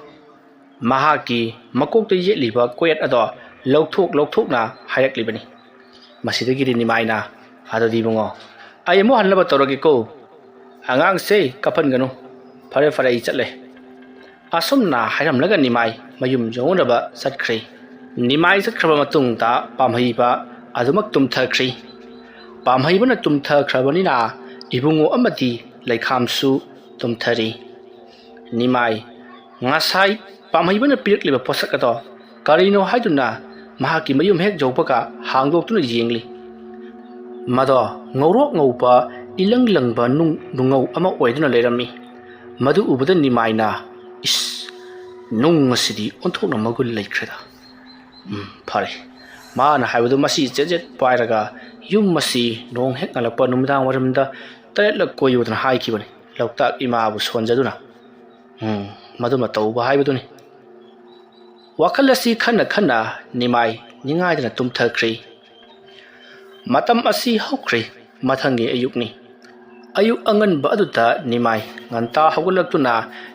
ꯃꯍꯥꯛꯀꯤ ꯃꯀꯣꯛꯇ ꯌꯦꯠꯂꯤꯕ ꯀꯣꯌꯦꯠ ꯑꯗꯣ ꯂꯧꯊꯣꯛ ꯂꯧꯊꯣꯛꯅ ꯍꯥꯏꯔꯛꯂꯤꯕꯅꯤ꯫ ꯃꯁꯤꯗꯒꯤꯗꯤ ꯅꯤꯃꯥꯏꯅ, "ꯑꯗꯨꯗꯤ ꯏꯕꯨꯡꯉꯣ, ꯑꯩ ꯑꯃꯨꯛ ꯍꯟꯅꯕ ꯇꯧꯔꯒꯦꯀꯣ꯫ ꯑꯉꯥꯡꯁꯦ ꯀꯞꯍꯟꯒꯅꯨ꯫ ꯐꯔꯦ, ꯐꯔꯦ, ꯑꯩ ꯆꯠꯂꯦ꯫" ꯑꯁꯨꯝꯅ ꯍꯥꯏꯔꯝꯂꯒ ꯅꯤꯃꯥꯏ ꯃꯌꯨꯝ ꯌꯧꯅꯕ ꯆꯠꯈ꯭ꯔꯦ꯫ ꯅꯤꯃꯥꯏ ꯆꯠꯈ꯭ꯔꯕ ꯃꯇꯨꯡꯗ ꯄꯥꯝꯍꯩꯕ ꯑꯗꯨꯃꯛ ꯇꯨꯝꯊꯈ꯭ꯔꯦ꯫ ꯄꯥꯝꯍꯩꯕꯅ ꯇꯨꯝꯊꯈ꯭ꯔꯕꯅꯤꯅ ꯏꯕꯨꯡꯉꯣ ꯑꯃꯗꯤ ꯂꯩꯈꯥꯝꯁꯨ ꯇꯨꯝꯊꯔꯤ꯫ ꯅꯤꯃꯥꯏ ꯉꯁꯥꯏ ꯄꯥꯝꯍꯩꯕꯅ ꯄꯤꯔꯛꯂꯤꯕ ꯄꯣꯠꯁꯛ ꯑꯗꯣ ꯀꯔꯤꯅꯣ ꯍꯥꯏꯗꯨꯅ ꯃꯍꯥꯛꯀꯤ ꯃꯌꯨꯝ ꯍꯦꯛ ꯌꯧꯕꯒ ꯍꯥꯡꯗꯣꯛꯇꯨꯅ ꯌꯦꯡꯂꯤ꯫ ꯃꯗꯣ ꯉꯧꯔꯣꯛ ꯉꯧꯕ ꯏꯂꯪ ꯂꯪꯕ ꯅꯨꯡ ꯅꯨꯡꯉꯧ ꯑꯃ ꯑꯣꯏꯗꯨꯅ ꯂꯩꯔꯝꯃꯤ꯫ ꯃꯗꯨ ꯎꯕꯗ ꯅꯤꯃꯥꯏꯅ, "ꯏꯁ, ꯅꯨꯡ ꯑꯁꯤꯗꯤ ꯑꯣꯟꯊꯣꯛꯅ ꯃꯒꯨꯟ ꯂꯩꯈ꯭ꯔꯦꯗ꯫ ꯎꯝ, ꯐꯔꯦ꯫" ꯃꯥꯅ ꯍꯥꯏꯕꯗꯨ ꯃꯁꯤ ꯆꯦꯠ ꯆꯦꯠ ꯄꯥꯏꯔꯒ ꯌꯨꯝ ꯑꯁꯤ ꯅꯣꯡ ꯍꯦꯛ ꯉꯜꯂꯛꯄ ꯅꯨꯃꯤꯗꯥꯡ ꯋꯥꯏꯔꯝꯗ ꯇꯔꯦꯠꯂꯛ ꯀꯣꯏꯌꯨꯗꯅ ꯍꯥꯏꯈꯤꯕꯅꯤ, ꯂꯣꯛꯇꯥꯛ ꯏꯃꯥꯕꯨ ꯁꯣꯟꯖꯗꯨꯅ꯫ ꯎꯝ, ꯃꯗꯨꯃ ꯇꯧꯕ ꯍꯥꯏꯕꯗꯨꯅꯤ꯫ ꯋꯥꯈꯜ ꯑꯁꯤ ꯈꯟꯅ ꯈꯟꯅ ꯅꯤꯃꯥꯏ ꯅꯤꯡꯉꯥꯏꯗꯅ ꯇꯨꯝꯊꯈ꯭ꯔꯦ꯫ ꯃꯇꯝ ꯑꯁꯤ ꯍꯧꯈ꯭ꯔꯦ꯫ ꯃꯊꯪꯒꯤ ꯑꯌꯨꯛꯅꯤ꯫ ꯑꯌꯨꯛ ꯑꯉꯟꯕ ꯑꯗꯨꯗ ꯅꯤꯃꯥꯏ ꯉꯟꯇꯥ ꯍꯧꯒꯠꯂꯛꯇꯨꯅ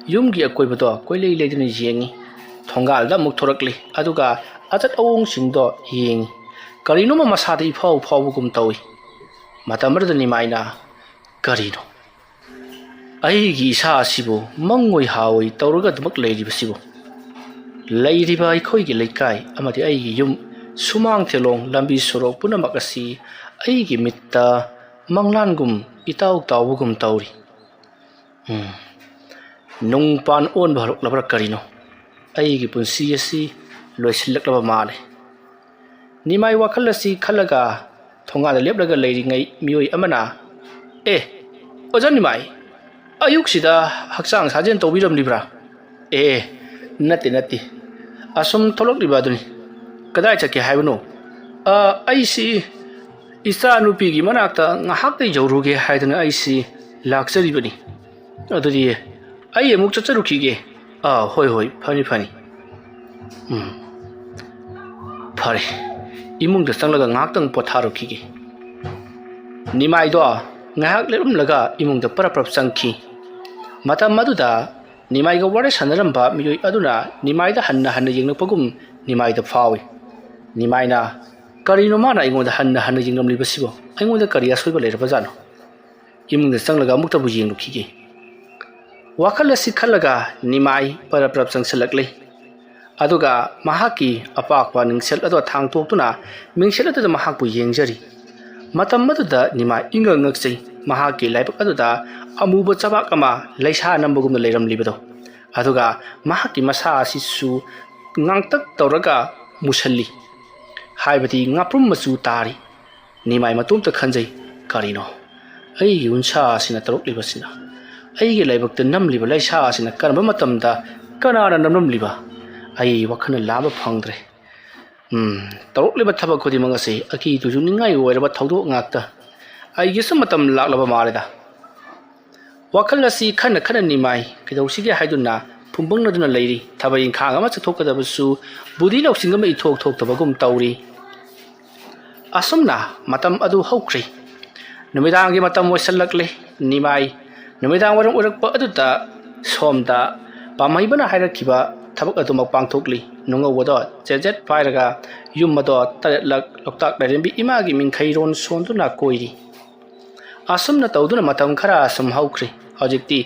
ꯌꯨꯝꯒꯤ ꯑꯀꯣꯏꯕꯗꯣ ꯀꯣꯏꯂꯩ ꯂꯩꯗꯨꯅ ꯌꯦꯡꯉꯤ꯫ ꯊꯣꯡꯒꯥꯜꯗ ꯑꯃꯨꯛ ꯊꯣꯔꯛꯂꯤ, ꯑꯗꯨꯒ ꯑꯆꯠ ꯑꯋꯣꯡꯁꯤꯡꯗꯣ ꯌꯦꯡꯉꯤ꯫ ꯀꯔꯤꯅꯣꯃ ꯃꯁꯥꯗ ꯏꯐꯥꯎ ꯐꯥꯎꯕꯒꯨꯝ ꯇꯧꯏ꯫ ꯃꯇꯝ ꯑꯗꯨꯗ ꯅꯤꯃꯥꯏꯅ, "ꯀꯔꯤꯅꯣ? ꯑꯩꯒꯤ ꯏꯁꯥ ꯑꯁꯤꯕꯨ ꯃꯪꯑꯣꯏ ꯍꯥꯑꯣꯏ ꯇꯧꯔꯒ ꯑꯗꯨꯃꯛ ꯂꯩꯔꯤꯕꯁꯤꯕꯨ? ꯂꯩꯔꯤꯕ ꯑꯩꯈꯣꯏꯒꯤ ꯂꯩꯀꯥꯏ ꯑꯃꯗꯤ ꯑꯩꯒꯤ ꯌꯨꯝ, ꯁꯨꯃꯥꯡ ꯊꯦꯂꯣꯡ, ꯂꯝꯕꯤ ꯁꯣꯔꯣꯛ ꯄꯨꯝꯅꯃꯛ ꯑꯁꯤ ꯑꯩꯒꯤ ꯃꯤꯠꯇ ꯃꯪꯂꯥꯟꯒꯨꯝ ꯏꯇꯥꯎ ꯇꯥꯎꯕꯒꯨꯝ ꯇꯧꯔꯤ꯫ ꯎꯝ, ꯅꯨꯡ ꯄꯥꯟ ꯑꯣꯟꯕ ꯍꯧꯔꯛꯂꯕ꯭ꯔꯥ ꯀꯔꯤꯅꯣ? ꯑꯩꯒꯤ ꯄꯨꯟꯁꯤ ꯑꯁꯤ ꯂꯣꯏꯁꯤꯜꯂꯛꯂꯕ ꯃꯥꯜꯂꯦ꯫" ꯅꯤꯃꯥꯏ ꯋꯥꯈꯜ ꯑꯁꯤ ꯈꯜꯂꯒ ꯊꯣꯡꯒꯥꯟꯗ ꯂꯦꯞꯂꯒ ꯂꯩꯔꯤꯉꯩ ꯃꯤꯑꯣꯏ ꯑꯃꯅ, "ꯑꯦ, ꯑꯣꯖꯥ ꯅꯤꯃꯥꯏ, ꯑꯌꯨꯛꯁꯤꯗ ꯍꯛꯆꯥꯡ ꯁꯥꯖꯦꯜ ꯇꯧꯕꯤꯔꯝꯂꯤꯕ꯭ꯔꯥ?" "ꯑꯦ, ꯅꯠꯇꯦ, ꯅꯠꯇꯦ, ꯑꯁꯨꯝ ꯊꯣꯛꯂꯛꯂꯤꯕ ꯑꯗꯨꯅꯤ꯫" "ꯀꯗꯥꯏ ꯆꯠꯀꯦ ꯍꯥꯏꯕꯅꯣ?" "ꯑ, ꯑꯩꯁꯤ ꯏꯆꯥꯅꯨꯄꯤꯒꯤ ꯃꯅꯥꯛꯇ ꯉꯥꯏꯍꯥꯛꯇ ꯌꯧꯔꯨꯒꯦ ꯍꯥꯏꯗꯅ ꯑꯩꯁꯤ ꯂꯥꯛꯆꯔꯤꯕꯅꯤ꯫" "ꯑꯗꯨꯗꯤ ꯑꯩ ꯑꯃꯨꯛ ꯆꯠꯆꯔꯨꯈꯤꯒꯦ꯫" "ꯑꯥ, ꯍꯣꯏ, ꯍꯣꯏ, ꯐꯅꯤ, ꯐꯅꯤ꯫" ꯎꯝ, ꯐꯔꯦ, ꯏꯃꯨꯡꯗ ꯆꯪꯂꯒ ꯉꯥꯏꯍꯥꯛꯇꯪ ꯄꯣꯊꯥꯔꯨꯈꯤꯒꯦ꯫ ꯅꯤꯃꯥꯏꯗꯣ ꯉꯥꯏꯍꯥꯛ ꯂꯦꯞꯂꯝꯂꯒ ꯏꯃꯨꯡꯗ ꯄꯔꯞ ꯄꯔꯞ ꯆꯪꯈꯤ꯫ ꯃꯇꯝ ꯑꯗꯨꯗ ꯅꯤꯃꯥꯏꯒ ꯋꯥꯔꯤ ꯁꯥꯟꯅꯔꯝꯕ ꯃꯤꯑꯣꯏ ꯑꯗꯨꯅ ꯅꯤꯃꯥꯏꯗ ꯍꯟꯅ ꯍꯟꯅ ꯌꯦꯡꯂꯛꯄꯒꯨꯝ ꯅꯤꯃꯥꯏꯗ ꯐꯥꯎꯏ꯫ ꯅꯤꯃꯥꯏꯅ, "ꯀꯔꯤꯅꯣ ꯃꯥꯅ ꯑꯩꯉꯣꯟꯗ ꯍꯟꯅ ꯍꯟꯅ ꯌꯦꯡꯂꯝꯂꯤꯕꯁꯤꯕꯣ? ꯑꯩꯉꯣꯟꯗ ꯀꯔꯤ ꯑꯁꯣꯏꯕ ꯂꯩꯔꯕꯖꯥꯠꯅꯣ? ꯏꯃꯨꯡꯗ ꯆꯪꯂꯒ ꯑꯃꯨꯛꯇꯕꯨ ꯌꯦꯡꯂꯨꯈꯤꯒꯦ꯫" ꯋꯥꯈꯜ ꯑꯁꯤ ꯈꯜꯂꯒ ꯅꯤꯃꯥꯏ ꯄꯔꯞ ꯄꯔꯞ ꯆꯪꯁꯤꯜꯂꯛꯂꯤ꯫ ꯑꯗꯨꯒ ꯃꯍꯥꯛꯀꯤ ꯑꯄꯥꯛꯄ ꯅꯤꯡꯁꯦꯜ ꯑꯗꯨ ꯊꯥꯡꯇꯣꯛꯇꯨꯅ ꯃꯤꯡꯁꯦꯜ ꯑꯗꯨꯗ ꯃꯍꯥꯛꯄꯨ ꯌꯦꯡꯖꯔꯤ꯫ ꯃꯇꯝ ꯑꯗꯨꯗ ꯅꯤꯃꯥꯏ ꯏꯉꯛ ꯉꯛꯆꯩ꯫ ꯃꯍꯥꯛꯀꯤ ꯂꯥꯏꯕꯛ ꯑꯗꯨꯗ ꯑꯃꯨꯕ ꯆꯕꯥꯛ ꯑꯃ ꯂꯩꯁꯥ ꯅꯝꯕꯒꯨꯝꯅ ꯂꯩꯔꯝꯂꯤꯕꯗꯣ꯫ ꯑꯗꯨꯒ ꯃꯍꯥꯛꯀꯤ ꯃꯁꯥ ꯑꯁꯤꯁꯨ ꯉꯥꯡꯇꯛ ꯇꯧꯔꯒ ꯃꯨꯁꯜꯂꯤ, ꯍꯥꯏꯕꯗꯤ ꯉꯥꯄ꯭ꯔꯨꯝ ꯃꯆꯨ ꯇꯥꯔꯤ꯫ ꯅꯤꯃꯥꯏ ꯃꯇꯣꯝꯇ ꯈꯟꯖꯩ, "ꯀꯔꯤꯅꯣ ꯑꯩꯒꯤ ꯎꯟꯁꯥ ꯑꯁꯤꯅ ꯇꯧꯔꯛꯂꯤꯕꯁꯤꯅ? ꯑꯩꯒꯤ ꯂꯥꯏꯕꯛꯇ ꯅꯝꯂꯤꯕ ꯂꯩꯁꯥ ꯑꯁꯤꯅ ꯀꯔꯝꯕ ꯃꯇꯝꯗ ꯀꯅꯥꯅ ꯅꯝꯂꯝꯂꯤꯕ? ꯑꯩ ꯋꯥꯈꯜꯅ ꯂꯥꯝꯕ ꯐꯪꯗ꯭ꯔꯦ꯫ ꯎꯝ, ꯇꯧꯔꯛꯂꯤꯕ ꯊꯕꯛ ꯈꯨꯗꯤꯡꯃꯛ ꯑꯁꯤ ꯑꯀꯤ ꯇꯨꯖꯨꯅꯤꯡꯉꯥꯏ ꯑꯣꯏꯔꯕ ꯊꯧꯗꯣꯛ ꯉꯥꯛꯇ꯫ ꯑꯩꯒꯤꯁꯨ ꯃꯇꯝ ꯂꯥꯛꯂꯕ ꯃꯥꯜꯂꯦꯗ꯫" ꯋꯥꯈꯜ ꯑꯁꯤ ꯈꯟꯅ ꯈꯟꯅ ꯅꯤꯃꯥꯏ ꯀꯩꯗꯧꯁꯤꯒꯦ ꯍꯥꯏꯗꯨꯅ ꯐꯨꯝꯕꯪꯅꯗꯨꯅ ꯂꯩꯔꯤ꯫ ꯊꯕꯛ ꯏꯪꯈꯥꯡ ꯑꯃ ꯆꯠꯊꯣꯛꯀꯗꯕꯁꯨ ꯕꯨꯙꯤ ꯂꯧꯁꯤꯡ ꯑꯃ ꯏꯊꯣꯛ ꯊꯣꯛꯇꯕꯒꯨꯝ ꯇꯧꯔꯤ꯫ ꯑꯁꯨꯝꯅ ꯃꯇꯝ ꯑꯗꯨ ꯍꯧꯈ꯭ꯔꯦ꯫ ꯅꯨꯃꯤꯗꯥꯡꯒꯤ ꯃꯇꯝ ꯑꯣꯏꯁꯜꯂꯛꯂꯦ꯫ ꯅꯤꯃꯥꯏ ꯅꯨꯃꯤꯗꯥꯡ ꯋꯥꯏꯔꯝ ꯑꯣꯏꯔꯛꯄ ꯑꯗꯨꯗ ꯁꯣꯝꯗ ꯄꯥꯝꯍꯩꯕꯅ ꯍꯥꯏꯔꯛꯈꯤꯕ ꯊꯕꯛ ꯑꯗꯨꯃꯛ ꯄꯥꯡꯊꯣꯛꯂꯤ꯫ ꯅꯨꯡꯉꯧꯕꯗꯣ ꯆꯦꯠ ꯆꯦꯠ ꯄꯥꯏꯔꯒ ꯌꯨꯝ ꯑꯗꯣ ꯇꯔꯦꯠꯂꯛ ꯂꯣꯛꯇꯥꯛ ꯂꯥꯏꯔꯦꯝꯕꯤ ꯏꯃꯥꯒꯤ ꯃꯤꯡꯈꯩꯔꯣꯟ ꯁꯣꯟꯗꯨꯅ ꯀꯣꯏꯔꯤ꯫ ꯑꯁꯨꯝꯅ ꯇꯧꯗꯨꯅ ꯃꯇꯝ ꯈꯔ ꯑꯁꯨꯝ ꯍꯧꯈ꯭ꯔꯦ꯫ ꯍꯧꯖꯤꯛꯇꯤ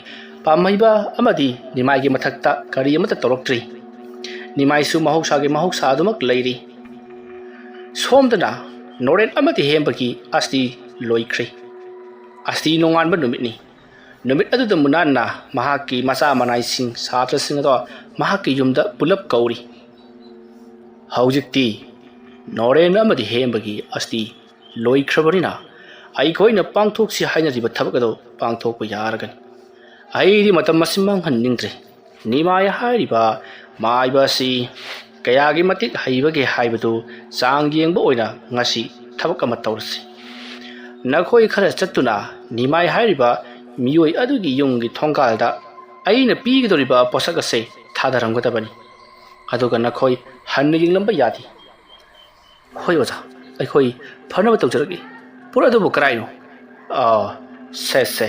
ꯄꯥꯝꯍꯩꯕ ꯑꯃꯗꯤ ꯅꯤꯃꯥꯏꯒꯤ ꯃꯊꯛꯇ ꯀꯔꯤ ꯑꯃꯠꯇ ꯇꯧꯔꯛꯇ꯭ꯔꯤ꯫ ꯅꯤꯃꯥꯏꯁꯨ ꯃꯍꯧꯁꯥꯒꯤ ꯃꯍꯧꯁꯥ ꯑꯗꯨꯃꯛ ꯂꯩꯔꯤ꯫ ꯁꯣꯝꯗꯅ ꯅꯣꯔꯦꯟ ꯑꯃꯗꯤ ꯍꯦꯝꯕꯒꯤ ꯑꯁꯇꯤ ꯂꯣꯏꯈ꯭ꯔꯦ꯫ ꯑꯁꯇꯤ ꯅꯣꯡꯉꯥꯟꯕ ꯅꯨꯃꯤꯠꯅꯤ꯫ ꯅꯨꯃꯤꯠ ꯑꯗꯨꯗ ꯃꯨꯅꯥꯟꯅ ꯃꯍꯥꯛꯀꯤ ꯃꯆꯥ ꯃꯅꯥꯏꯁꯤꯡ, ꯁꯥꯇ꯭ꯔꯁꯤꯡ ꯑꯗꯣ ꯃꯍꯥꯛꯀꯤ ꯌꯨꯝꯗ ꯄꯨꯂꯞ ꯀꯧꯔꯤ꯫ ꯍꯧꯖꯤꯛꯇꯤ ꯅꯣꯔꯦꯟ ꯑꯃꯗꯤ ꯍꯦꯝꯕꯒꯤ ꯑꯁꯇꯤ ꯂꯣꯏꯈ꯭ꯔꯕꯅꯤꯅ, ꯑꯩꯈꯣꯏꯅ ꯄꯥꯡꯊꯣꯛꯁꯤ ꯍꯥꯏꯅꯔꯤꯕ ꯊꯕꯛ ꯑꯗꯨ ꯄꯥꯡꯊꯣꯛꯄ ꯌꯥꯔꯒꯅꯤ꯫ ꯑꯩꯗꯤ ꯃꯇꯝ ꯑꯁꯤ ꯃꯥꯡꯍꯟꯅꯤꯡꯗ꯭ꯔꯦ꯫ ꯅꯤꯃꯥꯏ ꯍꯥꯏꯔꯤꯕ ꯃꯥꯏꯕ ꯑꯁꯤ ꯀꯌꯥꯒꯤ ꯃꯇꯤꯛ ꯍꯩꯕꯒꯦ ꯍꯥꯏꯕꯗꯨ ꯆꯥꯡ ꯌꯦꯡꯕ ꯑꯣꯏꯅ ꯉꯁꯤ ꯊꯕꯛ ꯑꯃ ꯇꯧꯔꯁꯤ꯫ ꯅꯈꯣꯏ ꯈꯔ ꯆꯠꯇꯨꯅ ꯅꯤꯃꯥꯏ ꯍꯥꯏꯔꯤꯕ ꯃꯤꯑꯣꯏ ꯑꯗꯨꯒꯤ ꯌꯨꯝꯒꯤ ꯊꯣꯡꯒꯥꯜꯗ ꯑꯩꯅ ꯄꯤꯒꯗꯧꯔꯤꯕ ꯄꯣꯠꯁꯛ ꯑꯁꯦ ꯊꯥꯗꯔꯝꯒꯗꯕꯅꯤ꯫ ꯑꯗꯨꯒ ꯅꯈꯣꯏ ꯍꯟꯅ ꯌꯦꯡꯂꯝꯕ ꯌꯥꯗꯦ꯫ ꯍꯣꯏ ꯑꯣꯖꯥ, ꯑꯩꯈꯣꯏ ꯐꯅꯕ ꯇꯧꯖꯔꯒꯦ꯫ ꯄꯣꯠ ꯑꯗꯨꯕꯨ ꯀꯔꯥꯏꯅꯣ? ꯑꯥ, ꯁꯦ, ꯁꯦ,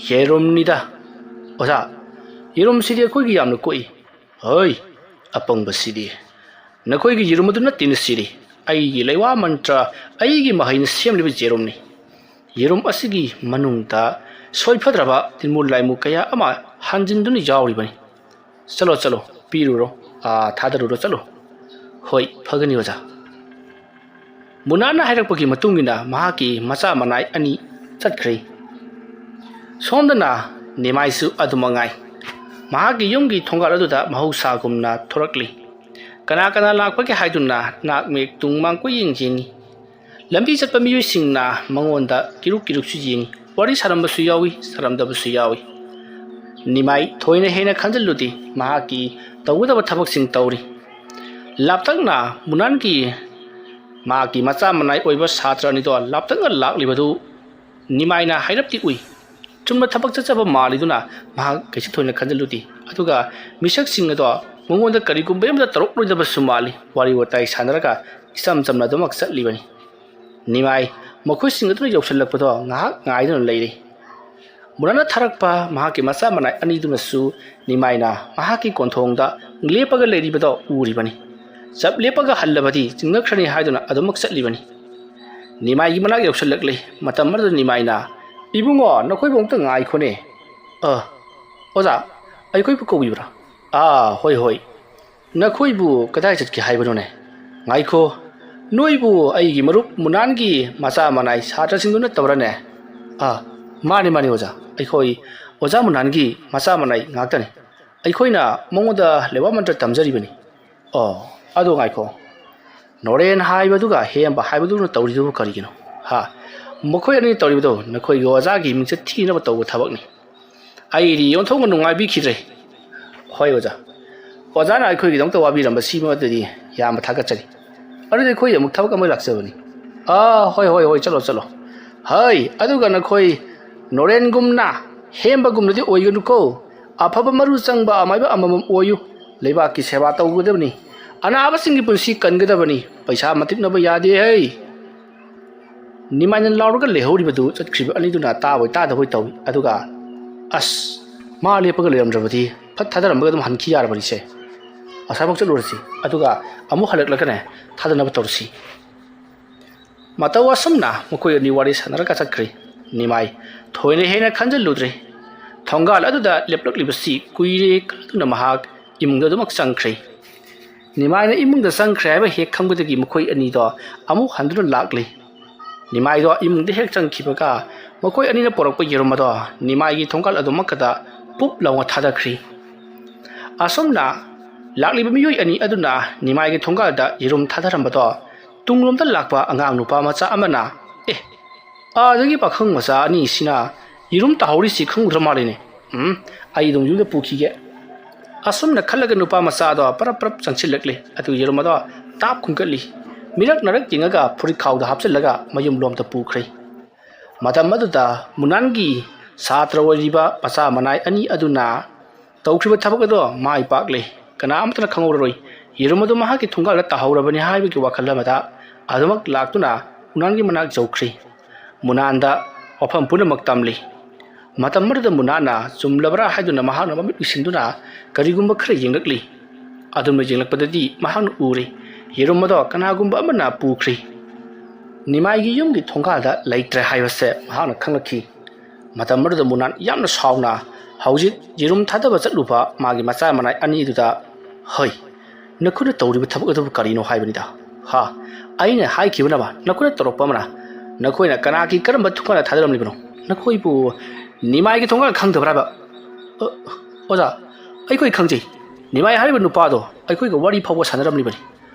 ꯌꯦꯔꯨꯝꯅꯤꯗ꯫ ꯑꯣꯖꯥ, ꯌꯦꯔꯨꯝꯁꯤꯗꯤ ꯑꯩꯈꯣꯏꯒꯤ ꯌꯥꯝꯅ ꯀꯣꯛꯏ꯫ ꯍꯣꯏ, ꯑꯄꯪꯕꯁꯤꯗꯤ꯫ ꯅꯈꯣꯏꯒꯤ ꯌꯦꯔꯨꯝ ꯑꯗꯨ ꯅꯠꯇꯦꯅꯦ ꯁꯤꯗꯤ꯫ ꯑꯩꯒꯤ ꯂꯩꯋꯥ ꯃꯟꯇ꯭ꯔ, ꯑꯩꯒꯤ ꯃꯍꯩꯅ ꯁꯦꯝꯂꯤꯕ ꯌꯦꯔꯨꯝꯅꯤ꯫ ꯌꯦꯔꯨꯝ ꯑꯁꯤꯒꯤ ꯃꯅꯨꯡꯗ ꯁꯣꯏꯐꯗ꯭ꯔꯕ ꯇꯤꯟꯃꯨ ꯂꯥꯏꯃꯨ ꯀꯌꯥ ꯑꯃ ꯍꯟꯖꯤꯟꯗꯨꯅ ꯌꯥꯎꯔꯤꯕꯅꯤ꯫ ꯆꯠꯂꯣ, ꯆꯠꯂꯣ, ꯄꯤꯔꯨꯔꯣ, ꯑꯥ, ꯊꯥꯗꯔꯨꯔꯣ, ꯆꯠꯂꯣ꯫ ꯍꯣꯏ, ꯐꯒꯅꯤ ꯑꯣꯖꯥ꯫ ꯃꯨꯅꯥꯟꯅ ꯍꯥꯏꯔꯛꯄꯒꯤ ꯃꯇꯨꯡ ꯏꯟꯅ ꯃꯍꯥꯛꯀꯤ ꯃꯆꯥ ꯃꯅꯥꯏ ꯑꯅꯤ ꯆꯠꯈ꯭ꯔꯦ꯫ ꯁꯣꯝꯗꯅ ꯅꯤꯃꯥꯏꯁꯨ ꯑꯗꯨꯃꯛ ꯉꯥꯏ꯫ ꯃꯍꯥꯛꯀꯤ ꯌꯨꯝꯒꯤ ꯊꯣꯡꯒꯥꯜ ꯑꯗꯨꯗ ꯃꯍꯧꯁꯥꯒꯨꯝꯅ ꯊꯣꯔꯛꯂꯤ꯫ ꯀꯅꯥ ꯀꯅꯥ ꯂꯥꯛꯄꯒꯦ ꯍꯥꯏꯗꯨꯅ ꯅꯥꯛ ꯃꯌꯦꯛ ꯇꯨꯡ ꯃꯥꯡ ꯀꯣꯏꯌꯦꯡ ꯌꯦꯡꯉꯤ꯫ ꯂꯝꯕꯤ ꯆꯠꯄ ꯃꯤꯑꯣꯏꯁꯤꯡꯅ ꯃꯉꯣꯟꯗ ꯀꯤꯔꯨꯛ ꯀꯤꯔꯨꯛꯁꯨ ꯌꯦꯡꯉꯤ꯫ ꯋꯥꯔꯤ ꯁꯥꯔꯝꯕꯁꯨ ꯌꯥꯎꯏ, ꯁꯥꯔꯝꯗꯕꯁꯨ ꯌꯥꯎꯏ꯫ ꯅꯤꯃꯥꯏ ꯊꯣꯏꯅ ꯍꯦꯟꯅ ꯈꯟꯖꯤꯜꯂꯨꯗꯦ꯫ ꯃꯍꯥꯛꯀꯤ ꯇꯧꯒꯗꯕ ꯊꯕꯛꯁꯤꯡ ꯇꯧꯔꯤ꯫ ꯂꯥꯞꯇꯛꯅ ꯃꯨꯅꯥꯟꯒꯤ ꯃꯍꯥꯛꯀꯤ ꯃꯆꯥ ꯃꯅꯥꯏ ꯑꯣꯏꯕ ꯁꯥꯇ꯭ꯔ ꯑꯅꯤꯗꯣ ꯂꯥꯞꯇꯛꯅ ꯂꯥꯛꯂꯤꯕꯗꯨ ꯅꯤꯃꯥꯏꯅ ꯍꯥꯏꯔꯞꯇꯤ ꯎꯏ꯫ ꯆꯨꯝꯅ ꯊꯕꯛ ꯆꯠꯆꯕ ꯃꯥꯜꯂꯤꯗꯨꯅ ꯃꯍꯥꯛ ꯀꯩꯁꯨ ꯊꯣꯏꯅ ꯈꯟꯖꯤꯜꯂꯨꯗꯦ꯫ ꯑꯗꯨꯒ ꯃꯤꯁꯛꯁꯤꯡ ꯑꯗꯣ ꯃꯉꯣꯟꯗ ꯀꯔꯤꯒꯨꯝꯕ ꯑꯃꯠꯇ ꯇꯧꯔꯛꯂꯣꯏꯗꯕꯁꯨ ꯃꯥꯜꯂꯤ꯫ ꯋꯥꯔꯤ ꯋꯥꯇꯥꯏ ꯁꯥꯟꯅꯔꯒ ꯏꯆꯝ ꯆꯝꯅ ꯑꯗꯨꯃꯛ ꯆꯠꯂꯤꯕꯅꯤ꯫ ꯅꯤꯃꯥꯏ ꯃꯈꯣꯏꯁꯤꯡ ꯑꯗꯨꯅ ꯌꯧꯁꯤꯜꯂꯛꯄꯗꯣ ꯉꯥꯏꯍꯥꯛ ꯉꯥꯏꯗꯨꯅ ꯂꯩꯔꯤ꯫ ꯃꯨꯅꯥꯟꯅ ꯊꯥꯔꯛꯄ ꯃꯍꯥꯛꯀꯤ ꯃꯆꯥ ꯃꯅꯥꯏ ꯑꯅꯤꯗꯨꯅꯁꯨ ꯅꯤꯃꯥꯏꯅ ꯃꯍꯥꯛꯀꯤ ꯀꯣꯟꯊꯣꯡꯗ ꯂꯦꯞꯄꯒ ꯂꯩꯔꯤꯕꯗꯣ ꯎꯔꯤꯕꯅꯤ꯫ ꯆꯞ ꯂꯦꯞꯄꯒ ꯍꯜꯂꯕꯗꯤ ꯆꯤꯡꯅꯈ꯭ꯔꯅꯤ ꯍꯥꯏꯗꯨꯅ ꯑꯗꯨꯃꯛ ꯆꯠꯂꯤꯕꯅꯤ꯫ ꯅꯤꯃꯥꯏꯒꯤ ꯃꯅꯥꯛ ꯌꯧꯁꯤꯜꯂꯛꯂꯦ꯫ ꯃꯇꯝ ꯑꯗꯨꯗ ꯅꯤꯃꯥꯏꯅ, "ꯏꯕꯨꯡꯉꯣ, ꯅꯈꯣꯏꯕꯨ ꯑꯃꯨꯛꯇ ꯉꯥꯏꯈꯣꯅꯦ꯫ ꯑ, ꯑꯣꯖꯥ, ꯑꯩꯈꯣꯏꯕꯨ ꯀꯧꯕꯤꯕ꯭ꯔꯥ? ꯑꯥ, ꯍꯣꯏ, ꯍꯣꯏ꯫ ꯅꯈꯣꯏꯕꯨ ꯀꯗꯥꯏ ꯆꯠꯀꯦ ꯍꯥꯏꯕꯅꯣꯅꯦ? ꯉꯥꯏꯈꯣ, ꯅꯣꯏꯕꯨ ꯑꯩꯒꯤ ꯃꯔꯨꯞ ꯃꯨꯅꯥꯟꯒꯤ ꯃꯆꯥ ꯃꯅꯥꯏ ꯁꯥꯇ꯭ꯔꯁꯤꯡꯗꯨ ꯅꯠꯇꯕ꯭ꯔꯥꯅꯦ?" "ꯑꯥ, ꯃꯥꯅꯤ, ꯃꯥꯅꯤ ꯑꯣꯖꯥ, ꯑꯩꯈꯣꯏ ꯑꯣꯖꯥ ꯃꯨꯅꯥꯟꯒꯤ ꯃꯆꯥ ꯃꯅꯥꯏ ꯉꯥꯛꯇꯅꯤ꯫ ꯑꯩꯈꯣꯏꯅ ꯃꯉꯣꯟꯗ ꯂꯩꯋꯥ ꯃꯟꯇ꯭ꯔ ꯇꯝꯖꯔꯤꯕꯅꯤ꯫" "ꯑꯣ, ꯑꯗꯨ ꯉꯥꯏꯈꯣ, ꯅꯣꯔꯦꯟ ꯍꯥꯏꯕꯗꯨꯒ ꯍꯦꯝꯕ ꯍꯥꯏꯕꯗꯨꯅ ꯇꯧꯔꯤꯗꯨꯕꯨ ꯀꯔꯤꯒꯤꯅꯣ? ꯍꯥ? ꯃꯈꯣꯏ ꯑꯅꯤ ꯇꯧꯔꯤꯕꯗꯣ ꯅꯈꯣꯏꯒꯤ ꯑꯣꯖꯥꯒꯤ ꯃꯤꯡꯆꯠ ꯊꯤꯅꯕ ꯇꯧꯕ ꯊꯕꯛꯅꯤ꯫ ꯑꯩꯗꯤ ꯑꯣꯟꯊꯣꯛꯅ ꯅꯨꯡꯉꯥꯏꯕꯤꯈꯤꯗ꯭ꯔꯦ꯫" "ꯍꯣꯏ ꯑꯣꯖꯥ, ꯑꯣꯖꯥꯅ ꯑꯩꯈꯣꯏꯒꯤꯗꯃꯛꯇ ꯋꯥꯕꯤꯔꯝꯕꯁꯤꯃꯗꯤ ꯌꯥꯝꯅ ꯊꯥꯒꯠꯆꯔꯤ꯫ ꯑꯗꯨꯗꯤ ꯑꯩꯈꯣꯏ ꯑꯃꯨꯛ ꯊꯕꯛ ꯑꯃ ꯂꯥꯛꯆꯕꯅꯤ꯫" "ꯑꯥ, ꯍꯣꯏ, ꯍꯣꯏ, ꯍꯣꯏ, ꯆꯠꯂꯣ, ꯆꯠꯂꯣ꯫ ꯍꯩ, ꯑꯗꯨꯒ ꯅꯈꯣꯏ ꯅꯣꯔꯦꯟꯒꯨꯝꯅ ꯍꯦꯝꯕꯒꯨꯝꯅꯗꯤ ꯑꯣꯏꯒꯅꯨꯀꯣ꯫ ꯑꯐꯕ ꯃꯔꯨ ꯆꯪꯕ ꯑꯃꯥꯏꯕ ꯑꯃꯃꯝ ꯑꯣꯏꯌꯨ꯫ ꯂꯩꯕꯥꯛꯀꯤ ꯁꯦꯕꯥ ꯇꯧꯒꯗꯕꯅꯤ꯫ ꯑꯅꯥꯕꯁꯤꯡꯒꯤ ꯄꯨꯟꯁꯤ ꯀꯟꯒꯗꯕꯅꯤ꯫ ꯄꯩꯁꯥ ꯃꯇꯤꯛꯅꯕ ꯌꯥꯗꯦ ꯍꯩ꯫" ꯅꯤꯃꯥꯏꯅ ꯂꯥꯎꯔꯒ ꯂꯩꯍꯧꯔꯤꯕꯗꯨ ꯆꯠꯈ꯭ꯔꯤꯕ ꯑꯅꯤꯗꯨꯅ ꯇꯥꯕꯣꯏ ꯇꯥꯗꯕꯣꯏ ꯇꯧꯏ꯫ ꯑꯗꯨꯒ, "ꯑꯁ, ꯃꯥ ꯂꯦꯞꯄꯒ ꯂꯩꯔꯝꯗ꯭ꯔꯕꯗꯤ ꯐꯠ ꯊꯥꯗꯔꯝꯃꯒ ꯑꯗꯨꯝ ꯍꯟꯈꯤ ꯌꯥꯔꯕꯅꯤꯁꯦ꯫ ꯑꯁꯥꯏꯐꯥꯎ ꯆꯠꯂꯨꯔꯁꯤ, ꯑꯗꯨꯒ ꯑꯃꯨꯛ ꯍꯜꯂꯛꯂꯒꯅꯦ ꯊꯥꯗꯅꯕ ꯇꯧꯔꯁꯤ꯫" ꯃꯇꯧ ꯑꯁꯨꯝꯅ ꯃꯈꯣꯏ ꯑꯅꯤ ꯋꯥꯔꯤ ꯁꯥꯟꯅꯔꯒ ꯆꯠꯈ꯭ꯔꯤ꯫ ꯅꯤꯃꯥꯏ ꯊꯣꯏꯅ ꯍꯦꯟꯅ ꯈꯟꯖꯤꯜꯂꯨꯗ꯭ꯔꯦ꯫ ꯊꯣꯡꯒꯥꯜ ꯑꯗꯨꯗ ꯂꯦꯞꯂꯛꯂꯤꯕꯁꯤ ꯀꯨꯏꯔꯦ ꯈꯜꯂꯗꯨꯅ ꯃꯍꯥꯛ ꯏꯃꯨꯡꯗ ꯑꯗꯨꯃꯛ ꯆꯪꯈ꯭ꯔꯦ꯫ ꯅꯤꯃꯥꯏꯅ ꯏꯃꯨꯡꯗ ꯆꯪꯈ꯭ꯔꯦ ꯍꯥꯏꯕ ꯍꯦꯛ ꯈꯪꯕꯗꯒꯤ ꯃꯈꯣꯏ ꯑꯅꯤꯗꯣ ꯑꯃꯨꯛ ꯍꯟꯗꯨꯅ ꯂꯥꯛꯂꯤ꯫ ꯅꯤꯃꯥꯏꯗꯣ ꯏꯃꯨꯡꯗ ꯍꯦꯛ ꯆꯪꯈꯤꯕꯒ ꯃꯈꯣꯏ ꯑꯅꯤꯅ ꯄꯨꯔꯛꯄ ꯌꯦꯔꯨꯝ ꯑꯗꯣ ꯅꯤꯃꯥꯏꯒꯤ ꯊꯣꯡꯒꯥꯜ ꯑꯗꯨꯃꯛꯀꯗ ꯄꯨꯞ ꯂꯥꯎꯅ ꯊꯥꯗꯈ꯭ꯔꯤ꯫ ꯑꯁꯨꯝꯅ ꯂꯥꯛꯂꯤꯕ ꯃꯤꯑꯣꯏ ꯑꯅꯤ ꯑꯗꯨꯅ ꯅꯤꯃꯥꯏꯒꯤ ꯊꯣꯡꯒꯥꯜꯗ ꯌꯦꯔꯨꯝ ꯊꯥꯗꯔꯝꯕꯗꯣ ꯇꯨꯡꯂꯣꯝꯗ ꯂꯥꯛꯄ ꯑꯉꯥꯡ ꯅꯨꯄꯥ ꯃꯆꯥ ꯑꯃꯅ, "ꯑꯦ, ꯑꯥꯗꯒꯤ ꯄꯥꯈꯪ ꯃꯆꯥ ꯑꯅꯤꯁꯤꯅ ꯌꯦꯔꯨꯝ ꯇꯥꯍꯧꯔꯤꯁꯤ ꯈꯪꯉꯨꯗ꯭ꯔ ꯃꯥꯜꯂꯤꯅꯦ꯫ ꯎꯝ, ꯑꯩ ꯑꯗꯨꯝ ꯌꯨꯝꯗ ꯄꯨꯈꯤꯒꯦ꯫" ꯑꯁꯨꯝꯅ ꯈꯜꯂꯒ ꯅꯨꯄꯥ ꯃꯆꯥ ꯑꯗꯣ ꯄꯔꯞ ꯄꯔꯞ ꯆꯪꯁꯤꯜꯂꯛꯂꯦ꯫ ꯑꯗꯨ ꯌꯦꯔꯨꯝ ꯑꯗꯣ ꯇꯥꯞ ꯈꯨꯟꯒꯠꯂꯤ꯫ ꯃꯤꯔꯛ ꯅꯥꯔꯛ ꯌꯦꯡꯉꯒ ꯐꯨꯔꯤꯠꯈꯥꯎꯗ ꯍꯥꯞꯆꯤꯜꯂꯒ ꯃꯌꯨꯝ ꯂꯣꯝꯗ ꯄꯨꯈ꯭ꯔꯦ꯫ ꯃꯇꯝ ꯑꯗꯨꯗ ꯃꯨꯅꯥꯟꯒꯤ ꯁꯥꯇ꯭ꯔ ꯑꯣꯏꯔꯤꯕ ꯃꯆꯥ ꯃꯅꯥꯏ ꯑꯅꯤ ꯑꯗꯨꯅ ꯇꯧꯈ꯭ꯔꯤꯕ ꯊꯕꯛ ꯑꯗꯣ ꯃꯥꯏ ꯄꯥꯛꯂꯦ꯫ ꯀꯅꯥ ꯑꯃꯠꯇꯅ ꯈꯪꯍꯧꯔꯔꯣꯏ꯫ ꯌꯦꯔꯨꯝ ꯑꯗꯨ ꯃꯍꯥꯛꯀꯤ ꯊꯣꯡꯒꯥꯜꯗ ꯇꯥꯍꯧꯔꯕꯅꯤ ꯍꯥꯏꯕꯒꯤ ꯋꯥꯈꯜ ꯑꯃꯗ ꯑꯗꯨꯃꯛ ꯂꯥꯛꯇꯨꯅ ꯃꯨꯅꯥꯟꯒꯤ ꯃꯅꯥꯛ ꯌꯧꯈ꯭ꯔꯦ꯫ ꯃꯨꯅꯥꯟꯗ ꯋꯥꯐꯝ ꯄꯨꯝꯅꯃꯛ ꯇꯝꯂꯤ꯫ ꯃꯇꯝ ꯑꯗꯨꯗ ꯃꯨꯅꯥꯟꯅ ꯆꯨꯝꯂꯕ꯭ꯔꯥ ꯍꯥꯏꯗꯨꯅ ꯃꯍꯥꯛꯅ ꯃꯃꯤꯠ ꯎꯏꯁꯤꯟꯗꯨꯅ ꯀꯔꯤꯒꯨꯝꯕ ꯈꯔ ꯌꯦꯡꯂꯛꯂꯤ꯫ ꯑꯗꯨꯝꯅ ꯌꯦꯡꯂꯛꯄꯗꯗꯤ ꯃꯍꯥꯛꯅ ꯎꯔꯦ, ꯌꯦꯔꯨꯝ ꯑꯗꯣ ꯀꯅꯥꯒꯨꯝꯕ ꯑꯃꯅ ꯄꯨꯈ꯭ꯔꯦ꯫ ꯅꯤꯃꯥꯏꯒꯤ ꯌꯨꯝꯒꯤ ꯊꯣꯡꯒꯥꯜꯗ ꯂꯩꯇ꯭ꯔꯦ ꯍꯥꯏꯕꯁꯦ ꯃꯍꯥꯛꯅ ꯈꯪꯂꯛꯈꯤ꯫ ꯃꯇꯝ ꯑꯗꯨꯗ ꯃꯨꯅꯥꯟ ꯌꯥꯝꯅ ꯁꯥꯎꯅ ꯍꯧꯖꯤꯛ ꯌꯦꯔꯨꯝ ꯊꯥꯗꯕ ꯆꯠꯂꯨꯕ ꯃꯥꯒꯤ ꯃꯆꯥ ꯃꯅꯥꯏ ꯑꯅꯤꯗꯨꯗ, "ꯍꯩ, ꯅꯈꯣꯏꯅ ꯇꯧꯔꯤꯕ ꯊꯕꯛ ꯑꯗꯨꯕꯨ ꯀꯔꯤꯅꯣ ꯍꯥꯏꯕꯅꯤꯗ? ꯍꯥ? ꯑꯩꯅ ꯍꯥꯏꯈꯤꯕꯅꯕ ꯅꯈꯣꯏꯅ ꯇꯧꯔꯛꯄ ꯑꯃꯅ꯫ ꯅꯈꯣꯏꯅ ꯀꯅꯥꯒꯤ ꯀꯔꯝꯕ ꯊꯣꯡꯒꯥꯜꯗ ꯊꯥꯗꯔꯝꯂꯤꯕꯅꯣ? ꯅꯈꯣꯏꯕꯨ ꯅꯤꯃꯥꯏꯒꯤ ꯊꯣꯡꯒꯥꯜ ꯈꯪꯗꯕ꯭ꯔꯥ ꯍꯥꯏꯕ?" "ꯑ, ꯑꯣꯖꯥ, ꯑꯩꯈꯣꯏ ꯈꯪꯖꯩ꯫ ꯅꯤꯃꯥꯏ ꯍꯥꯏꯔꯤꯕ ꯅꯨꯄꯥꯗꯣ ꯑꯩꯈꯣꯏꯒ ꯋꯥꯔꯤ ꯐꯥꯎꯕ ꯁꯥꯟꯅꯔꯝꯂꯤꯕꯅꯤ꯫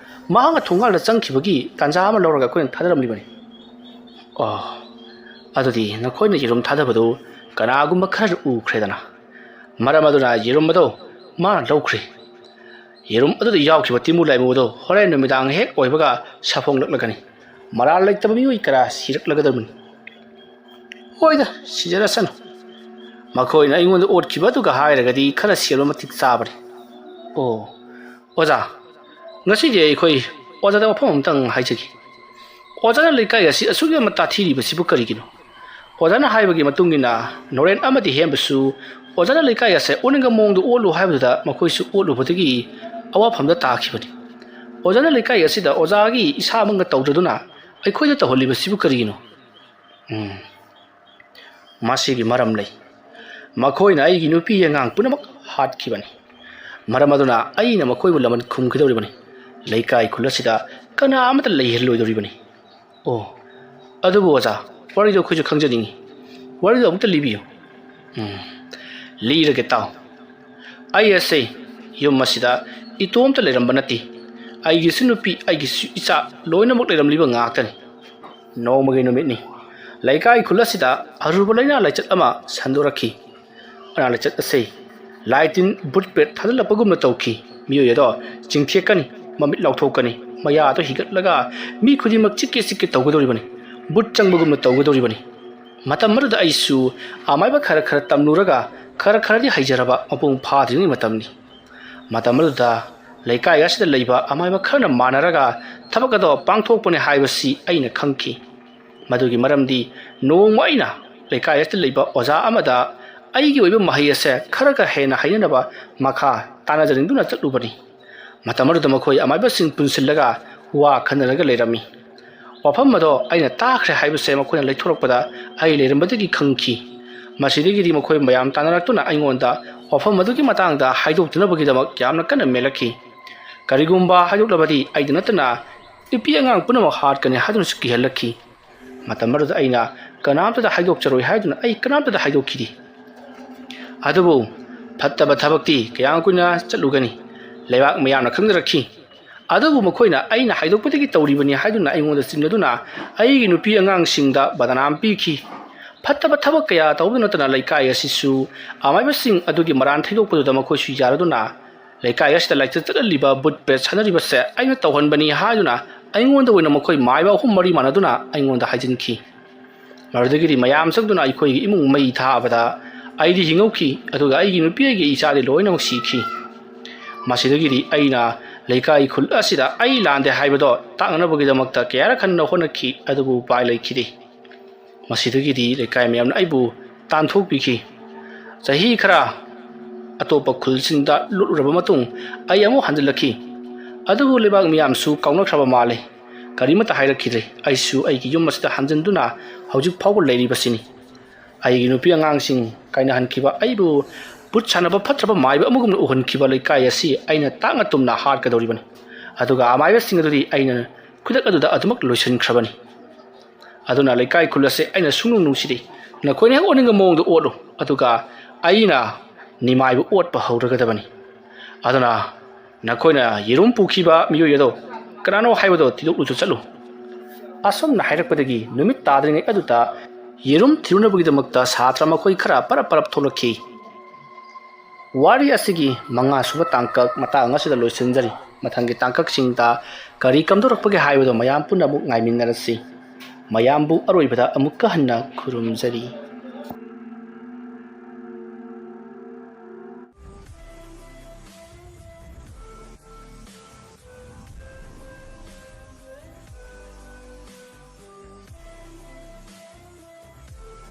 ꯃꯍꯥꯛꯅ ꯊꯣꯡꯒꯥꯜꯗ ꯆꯪꯈꯤꯕꯒꯤ ꯇꯥꯟꯖꯥ ꯑꯃ ꯂꯧꯔꯒ ꯑꯩꯈꯣꯏꯅ ꯊꯥꯗꯔꯝꯂꯤꯕꯅꯤ꯫" "ꯑꯣ, ꯑꯗꯨꯗꯤ ꯅꯈꯣꯏꯅ ꯌꯦꯔꯨꯝ ꯊꯥꯗꯕꯗꯨ ꯀꯅꯥꯒꯨꯝꯕ ꯈꯔꯅ ꯎꯈ꯭ꯔꯦꯗꯅ꯫ ꯃꯔꯝ ꯑꯗꯨꯅ ꯌꯦꯔꯨꯝ ꯑꯗꯨ ꯃꯥꯅ ꯂꯧꯈ꯭ꯔꯦ꯫ ꯌꯦꯔꯨꯝ ꯑꯗꯨꯗ ꯌꯥꯎꯈꯤꯕ ꯇꯤꯃꯨ ꯂꯥꯏꯃꯨ ꯑꯗꯨ ꯍꯣꯔꯦꯟ ꯅꯨꯃꯤꯗꯥꯡ ꯍꯦꯛ ꯑꯣꯏꯕꯒ ꯁꯥꯐꯣꯡꯂꯛꯂꯒꯅꯤ꯫ ꯃꯔꯥꯜ ꯂꯩꯇꯕ ꯃꯤꯑꯣꯏ ꯀꯌꯥ ꯁꯤꯔꯛꯂꯒꯗꯕꯅꯤ꯫" "ꯍꯣꯏꯗ, ꯁꯤꯖꯔꯁꯅꯨ꯫ ꯃꯈꯣꯏꯅ ꯑꯩꯉꯣꯟꯗ ꯑꯣꯠꯈꯤꯕ ꯑꯗꯨꯒ ꯍꯥꯏꯔꯒꯗꯤ ꯈꯔ ꯁꯦꯝꯕ ꯃꯇꯤꯛ ꯆꯥꯕꯅꯤ꯫ ꯑꯣ, ꯑꯣꯖꯥ, ꯉꯁꯤꯗꯤ ꯑꯩꯈꯣꯏ ꯑꯣꯖꯥꯗ ꯋꯥꯐꯝ ꯑꯃꯇꯪ ꯍꯥꯏꯖꯒꯦ꯫ ꯑꯣꯖꯥꯅ ꯂꯩꯀꯥꯏ ꯑꯁꯤ ꯑꯁꯨꯛ ꯌꯥꯝꯅ ꯇꯥꯊꯤꯔꯤꯕꯁꯤꯕꯨ ꯀꯔꯤꯒꯤꯅꯣ? ꯑꯣꯖꯥꯅ ꯍꯥꯏꯕꯒꯤ ꯃꯇꯨꯡ ꯏꯟꯅ ꯅꯣꯔꯦꯟ ꯑꯃꯗꯤ ꯍꯦꯝꯕꯁꯨ ꯑꯣꯖꯥꯅ ꯂꯩꯀꯥꯏ ꯑꯁꯦ ꯑꯣꯟꯅꯤꯡꯕ ꯃꯑꯣꯡꯗ ꯑꯣꯠꯂꯨ ꯍꯥꯏꯕꯗꯨꯗ ꯃꯈꯣꯏꯁꯨ ꯑꯣꯠꯂꯨꯕꯗꯒꯤ ꯑꯋꯥꯐꯝꯗ ꯇꯥꯈꯤꯕꯅꯤ꯫ ꯑꯣꯖꯥꯅ ꯂꯩꯀꯥꯏ ꯑꯁꯤꯗ ꯑꯣꯖꯥꯒꯤ ꯏꯁꯥꯃꯛꯅ ꯇꯧꯗ꯭ꯔꯗꯨꯅ ꯑꯩꯈꯣꯏꯗ ꯇꯧꯍꯜꯂꯤꯕꯁꯤꯕꯨ ꯀꯔꯤꯒꯤꯅꯣ?" "ꯎꯝ, ꯃꯁꯤꯒꯤ ꯃꯔꯝ ꯂꯩ꯫ ꯃꯈꯣꯏꯅ ꯑꯩꯒꯤ ꯅꯨꯄꯤ ꯑꯉꯥꯡ ꯄꯨꯝꯅꯃꯛ ꯍꯥꯠꯈꯤꯕꯅꯤ꯫ ꯃꯔꯝ ꯑꯗꯨꯅ ꯑꯩꯅ ꯃꯈꯣꯏꯕꯨ ꯂꯃꯟ ꯈꯨꯝꯒꯗꯧꯔꯤꯕꯅꯤ꯫ ꯂꯩꯀꯥꯏ ꯈꯨꯜ ꯑꯁꯤꯗ ꯀꯅꯥ ꯑꯃꯠꯇ ꯂꯩꯍꯜꯂꯣꯏꯗꯧꯔꯤꯕꯅꯤ꯫" "ꯑꯣ, ꯑꯗꯨꯕꯨ ꯑꯣꯖꯥ, ꯋꯥꯔꯤꯗꯣ ꯑꯩꯈꯣꯏꯁꯨ ꯈꯪꯖꯅꯤꯡꯏ꯫ ꯋꯥꯔꯤꯗꯣ ꯑꯃꯨꯛꯇ ꯂꯤꯕꯤꯌꯨ꯫" "ꯎꯝ, ꯂꯤꯔꯒꯦ ꯇꯥꯎ꯫ ꯑꯩ ꯑꯁꯦ ꯌꯨꯝ ꯑꯁꯤꯗ ꯏꯇꯣꯝꯇ ꯂꯩꯔꯝꯕ ꯅꯠꯇꯦ꯫ ꯑꯩꯒꯤꯁꯨ ꯅꯨꯄꯤ, ꯑꯩꯒꯤꯁꯨ ꯏꯆꯥ ꯂꯣꯏꯅꯃꯛ ꯂꯩꯔꯝꯂꯤꯕ ꯉꯥꯛꯇꯅꯤ꯫ ꯅꯣꯡꯃꯒꯤ ꯅꯨꯃꯤꯠꯅꯤ꯫ ꯂꯩꯀꯥꯏ ꯈꯨꯜ ꯑꯁꯤꯗ ꯑꯔꯨꯕ ꯂꯥꯏꯅꯥ ꯂꯥꯏꯆꯠ ꯑꯃ ꯁꯟꯗꯣꯔꯛꯈꯤ꯫ ꯑꯅꯥ ꯂꯥꯏꯆꯠ ꯑꯁꯤ ꯂꯥꯏ ꯇꯤꯟ ꯚꯨꯠ ꯄ꯭ꯔꯦꯠ ꯊꯥꯖꯤꯜꯂꯛꯄꯒꯨꯝꯅ ꯇꯧꯈꯤ꯫ ꯃꯤꯑꯣꯏ ꯑꯗꯣ ꯆꯤꯡꯊꯦꯛꯀꯅꯤ, ꯃꯃꯤꯠ ꯂꯥꯎꯊꯣꯛꯀꯅꯤ, ꯃꯌꯥ ꯑꯗꯣ ꯍꯤꯒꯠꯂꯒ ꯃꯤ ꯈꯨꯗꯤꯡꯃꯛ ꯆꯤꯛꯀꯦ ꯆꯤꯛꯀꯦ ꯇꯧꯒꯗꯧꯔꯤꯕꯅꯤ꯫ ꯚꯨꯠ ꯆꯪꯕꯒꯨꯝꯅ ꯇꯧꯒꯗꯧꯔꯤꯕꯅꯤ꯫ ꯃꯇꯝ ꯑꯗꯨꯗ ꯑꯩꯁꯨ ꯑꯃꯥꯏꯕ ꯈꯔ ꯈꯔ ꯇꯝꯂꯨꯔꯒ ꯈꯔ ꯈꯔꯗꯤ ꯍꯩꯖꯔꯕ ꯃꯄꯨꯡ ꯐꯥꯗ꯭ꯔꯤꯉꯩ ꯃꯇꯝꯅꯤ꯫ ꯃꯇꯝ ꯑꯗꯨꯗ ꯂꯩꯀꯥꯏ ꯑꯁꯤꯗ ꯂꯩꯕ ꯑꯃꯥꯏꯕ ꯈꯔꯅ ꯃꯥꯟꯅꯔꯒ ꯊꯕꯛ ꯑꯗꯣ ꯄꯥꯡꯊꯣꯛꯄꯅꯤ ꯍꯥꯏꯕꯁꯤ ꯑꯩꯅ ꯈꯪꯈꯤ꯫ ꯃꯗꯨꯒꯤ ꯃꯔꯝꯗꯤ ꯅꯣꯡꯃ ꯑꯩꯅ ꯂꯩꯀꯥꯏ ꯑꯁꯤꯗ ꯂꯩꯕ ꯑꯣꯖꯥ ꯑꯃꯗ ꯑꯩꯒꯤ ꯑꯣꯏꯕ ꯃꯍꯩ ꯑꯁꯦ ꯈꯔꯒ ꯍꯦꯟꯅ ꯍꯩꯅꯅꯕ ꯃꯈꯥ ꯇꯥꯅꯖꯅꯤꯡꯗꯨꯅ ꯆꯠꯂꯨꯕꯅꯤ꯫ ꯃꯇꯝ ꯑꯗꯨꯗ ꯃꯈꯣꯏ ꯑꯃꯥꯏꯕꯁꯤꯡ ꯄꯨꯟꯁꯤꯜꯂꯒ ꯋꯥ ꯈꯟꯅꯔꯒ ꯂꯩꯔꯝꯃꯤ꯫ ꯋꯥꯐꯝ ꯑꯗꯣ ꯑꯩꯅ ꯇꯥꯈ꯭ꯔꯦ ꯍꯥꯏꯕꯁꯦ ꯃꯈꯣꯏꯅ ꯂꯩꯊꯣꯔꯛꯄꯗ ꯑꯩ ꯂꯩꯔꯝꯕꯗꯒꯤ ꯈꯪꯈꯤ꯫ ꯃꯁꯤꯗꯒꯤꯗꯤ ꯃꯈꯣꯏ ꯃꯌꯥꯝ ꯇꯥꯟꯅꯔꯛꯇꯨꯅ ꯑꯩꯉꯣꯟꯗ ꯋꯥꯐꯝ ꯑꯗꯨꯒꯤ ꯃꯇꯥꯡꯗ ꯍꯥꯏꯗꯣꯛꯇꯅꯕꯒꯤꯗꯃꯛ ꯌꯥꯝꯅ ꯀꯟꯅ ꯃꯦꯜꯂꯛꯈꯤ꯫ ꯀꯔꯤꯒꯨꯝꯕ ꯍꯥꯏꯗꯣꯛꯂꯕꯗꯤ ꯑꯩꯗ ꯅꯠꯇꯅ ꯅꯨꯄꯤ ꯑꯉꯥꯡ ꯄꯨꯝꯅꯃꯛ ꯍꯥꯠꯀꯅꯤ ꯍꯥꯏꯗꯨꯅꯁꯨ ꯀꯤꯍꯜꯂꯛꯈꯤ꯫ ꯃꯇꯝ ꯑꯗꯨꯗ ꯑꯩꯅ ꯀꯅꯥꯝꯇꯗ ꯍꯥꯏꯗꯣꯛꯆꯔꯣꯏ ꯍꯥꯏꯗꯨꯅ ꯑꯩ ꯀꯅꯥꯝꯇꯗ ꯍꯥꯏꯗꯣꯛꯈꯤꯗꯦ꯫ ꯑꯗꯨꯕꯨ ꯐꯠꯇꯕ ꯊꯕꯛꯇꯤ ꯀꯌꯥꯝ ꯀꯨꯏꯅ ꯆꯠꯂꯨꯒꯅꯤ? ꯂꯩꯕꯥꯛ ꯃꯌꯥꯝꯅ ꯈꯪꯅꯔꯛꯈꯤ꯫ ꯑꯗꯨꯕꯨ ꯃꯈꯣꯏꯅ ꯑꯩꯅ ꯍꯥꯏꯗꯣꯛꯄꯗꯒꯤ ꯇꯧꯔꯤꯕꯅꯤ ꯍꯥꯏꯗꯨꯅ ꯑꯩꯉꯣꯟꯗ ꯆꯤꯡꯅꯗꯨꯅ ꯑꯩꯒꯤ ꯅꯨꯄꯤ ꯑꯉꯥꯡꯁꯤꯡꯗ ꯕꯗꯅꯥꯝ ꯄꯤꯈꯤ꯫ ꯐꯠꯇꯕ ꯊꯕꯛ ꯀꯌꯥ ꯇꯧꯕꯗ ꯅꯠꯇꯅ ꯂꯩꯀꯥꯏ ꯑꯁꯤꯁꯨ ꯑꯃꯥꯏꯕꯁꯤꯡ ꯑꯗꯨꯒꯤ ꯃꯔꯥꯟ ꯊꯩꯗꯣꯛꯄꯗꯨꯗ ꯃꯈꯣꯏꯁꯨ ꯌꯥꯔꯗꯨꯅ ꯂꯩꯀꯥꯏ ꯑꯁꯤꯗ ꯂꯥꯏꯆꯠ ꯆꯠꯍꯜꯂꯤꯕ ꯕꯨꯠ ꯄ꯭ꯔꯦꯠ ꯁꯥꯟꯅꯔꯤꯕꯁꯦ ꯑꯩꯅ ꯇꯧꯍꯟꯕꯅꯤ ꯍꯥꯏꯗꯨꯅ ꯑꯩꯉꯣꯟꯗ ꯑꯣꯏꯅ ꯃꯈꯣꯏ ꯃꯥꯏꯕ ꯑꯍꯨꯝ ꯃꯔꯤ ꯃꯥꯟꯅꯗꯨꯅ ꯑꯩꯉꯣꯟꯗ ꯍꯥꯏꯖꯤꯟꯈꯤ꯫ ꯃꯗꯨꯗꯒꯤꯗꯤ ꯃꯌꯥꯝ ꯆꯪꯗꯨꯅ ꯑꯩꯈꯣꯏꯒꯤ ꯏꯃꯨꯡ ꯃꯩ ꯊꯥꯕꯗ ꯑꯩꯗꯤ ꯍꯤꯡꯍꯧꯈꯤ, ꯑꯗꯨꯒ ꯑꯩꯒꯤ ꯅꯨꯄꯤ ꯑꯩꯒꯤ ꯏꯆꯥꯗꯤ ꯂꯣꯏꯅꯃꯛ ꯁꯤꯈꯤ꯫ ꯃꯁꯤꯗꯒꯤꯗꯤ ꯑꯩꯅ ꯂꯩꯀꯥꯏ ꯈꯨꯜ ꯑꯁꯤꯗ ꯑꯩ ꯂꯥꯟꯗꯦ ꯍꯥꯏꯕꯗꯣ ꯇꯥꯛꯅꯅꯕꯒꯤꯗꯃꯛꯇ ꯀꯌꯥꯔꯛ ꯍꯟꯅ ꯍꯣꯠꯅꯈꯤ, ꯑꯗꯨꯕꯨ ꯎꯄꯥꯏ ꯂꯩꯈꯤꯗꯦ꯫ ꯃꯁꯤꯗꯒꯤꯗꯤ ꯂꯩꯀꯥꯏ ꯃꯌꯥꯝꯅ ꯑꯩꯕꯨ ꯇꯥꯟꯊꯣꯛꯄꯤꯈꯤ꯫ ꯆꯍꯤ ꯈꯔ ꯑꯇꯣꯞꯄ ꯈꯨꯜꯁꯤꯡꯗ ꯂꯨꯠꯂꯨꯔꯕ ꯃꯇꯨꯡ ꯑꯩ ꯑꯃꯨꯛ ꯍꯟꯖꯤꯜꯂꯛꯈꯤ꯫ ꯑꯗꯨꯕꯨ ꯂꯩꯕꯥꯛ ꯃꯤꯌꯥꯝꯁꯨ ꯀꯥꯎꯅꯈ꯭ꯔꯕ ꯃꯥꯜꯂꯦ꯫ ꯀꯔꯤꯃꯠꯇ ꯍꯥꯏꯔꯛꯈꯤꯗ꯭ꯔꯦ꯫ ꯑꯩꯁꯨ ꯑꯩꯒꯤ ꯌꯨꯝ ꯑꯁꯤꯗ ꯍꯟꯖꯤꯟꯗꯨꯅ ꯍꯧꯖꯤꯛ ꯐꯥꯎꯕ ꯂꯩꯔꯤꯕꯁꯤꯅꯤ꯫ ꯑꯩꯒꯤ ꯅꯨꯄꯤ ꯑꯉꯥꯡꯁꯤꯡ ꯀꯥꯏꯅꯍꯟꯈꯤꯕ, ꯑꯩꯕꯨ ꯕꯨꯠ ꯁꯥꯟꯅꯕ ꯐꯠꯇ꯭ꯔꯕ ꯃꯥꯏꯕ ꯑꯃꯒꯨꯝꯅ ꯎꯍꯟꯈꯤꯕ ꯂꯩꯀꯥꯏ ꯑꯁꯤ ꯑꯩꯅ ꯇꯥꯛꯅ ꯇꯨꯝꯅ ꯍꯥꯠꯀꯗꯧꯔꯤꯕꯅꯤ꯫ ꯑꯗꯨꯒ ꯑꯃꯥꯏꯕꯁꯤꯡ ꯑꯗꯨꯗꯤ ꯑꯩꯅ ꯈꯨꯗꯛ ꯑꯗꯨꯗ ꯑꯗꯨꯃꯛ ꯂꯣꯏꯁꯤꯟꯈ꯭ꯔꯕꯅꯤ꯫ ꯑꯗꯨꯅ ꯂꯩꯀꯥꯏ ꯈꯨꯜ ꯑꯁꯦ ꯑꯩꯅ ꯁꯨꯡꯅꯨꯡ ꯅꯨꯡꯁꯤꯗꯦ꯫ ꯅꯈꯣꯏꯅ ꯍꯦꯛ ꯑꯣꯠꯅꯤꯡꯕ ꯃꯑꯣꯡꯗ ꯑꯣꯠꯂꯨ, ꯑꯗꯨꯒ ꯑꯩꯅ ꯅꯤꯃꯥꯏꯕ ꯑꯣꯠꯄ ꯍꯧꯔꯒꯗꯕꯅꯤ꯫ ꯑꯗꯨꯅ ꯅꯈꯣꯏꯅ ꯌꯦꯔꯨꯝ ꯄꯨꯈꯤꯕ ꯃꯤꯑꯣꯏ ꯑꯗꯣ ꯀꯅꯥꯅꯣ ꯍꯥꯏꯕꯗꯣ ꯊꯤꯗꯣꯛꯂꯨꯆꯣ ꯆꯠꯂꯨ꯫ ꯑꯁꯨꯝꯅ ꯍꯥꯏꯔꯛꯄꯗꯒꯤ ꯅꯨꯃꯤꯠ ꯇꯥꯗ꯭ꯔꯤꯉꯩ ꯑꯗꯨꯗ ꯌꯦꯔꯨꯝ ꯊꯤꯔꯨꯅꯕꯒꯤꯗꯃꯛꯇ ꯁꯥꯇ꯭ꯔ ꯃꯈꯣꯏ ꯈꯔ ꯄꯔꯞ ꯄꯔꯞ ꯊꯣꯛꯂꯛꯈꯤ꯫ ꯋꯥꯔꯤ ꯑꯁꯤꯒꯤ ꯃꯉꯥ ꯁꯨꯕ ꯇꯥꯡꯀꯛ ꯃꯇꯥꯡ ꯑꯁꯤꯗ ꯂꯣꯏꯁꯤꯟꯖꯔꯤ꯫ ꯃꯊꯪꯒꯤ ꯇꯥꯡꯀꯛꯁꯤꯡꯗ ꯀꯔꯤ ꯀꯝꯗꯧꯔꯛꯄꯒꯦ ꯍꯥꯏꯕꯗꯣ ꯃꯌꯥꯝ ꯄꯨꯟꯅ ꯑꯃꯨꯛ ꯉꯥꯏꯃꯤꯟꯅꯔꯁꯤ꯫ ꯃꯌꯥꯝꯕꯨ ꯑꯔꯣꯏꯕꯗ ꯑꯃꯨꯛꯀ ꯍꯟꯅ ꯈꯨꯔꯨꯝꯖꯔꯤ꯫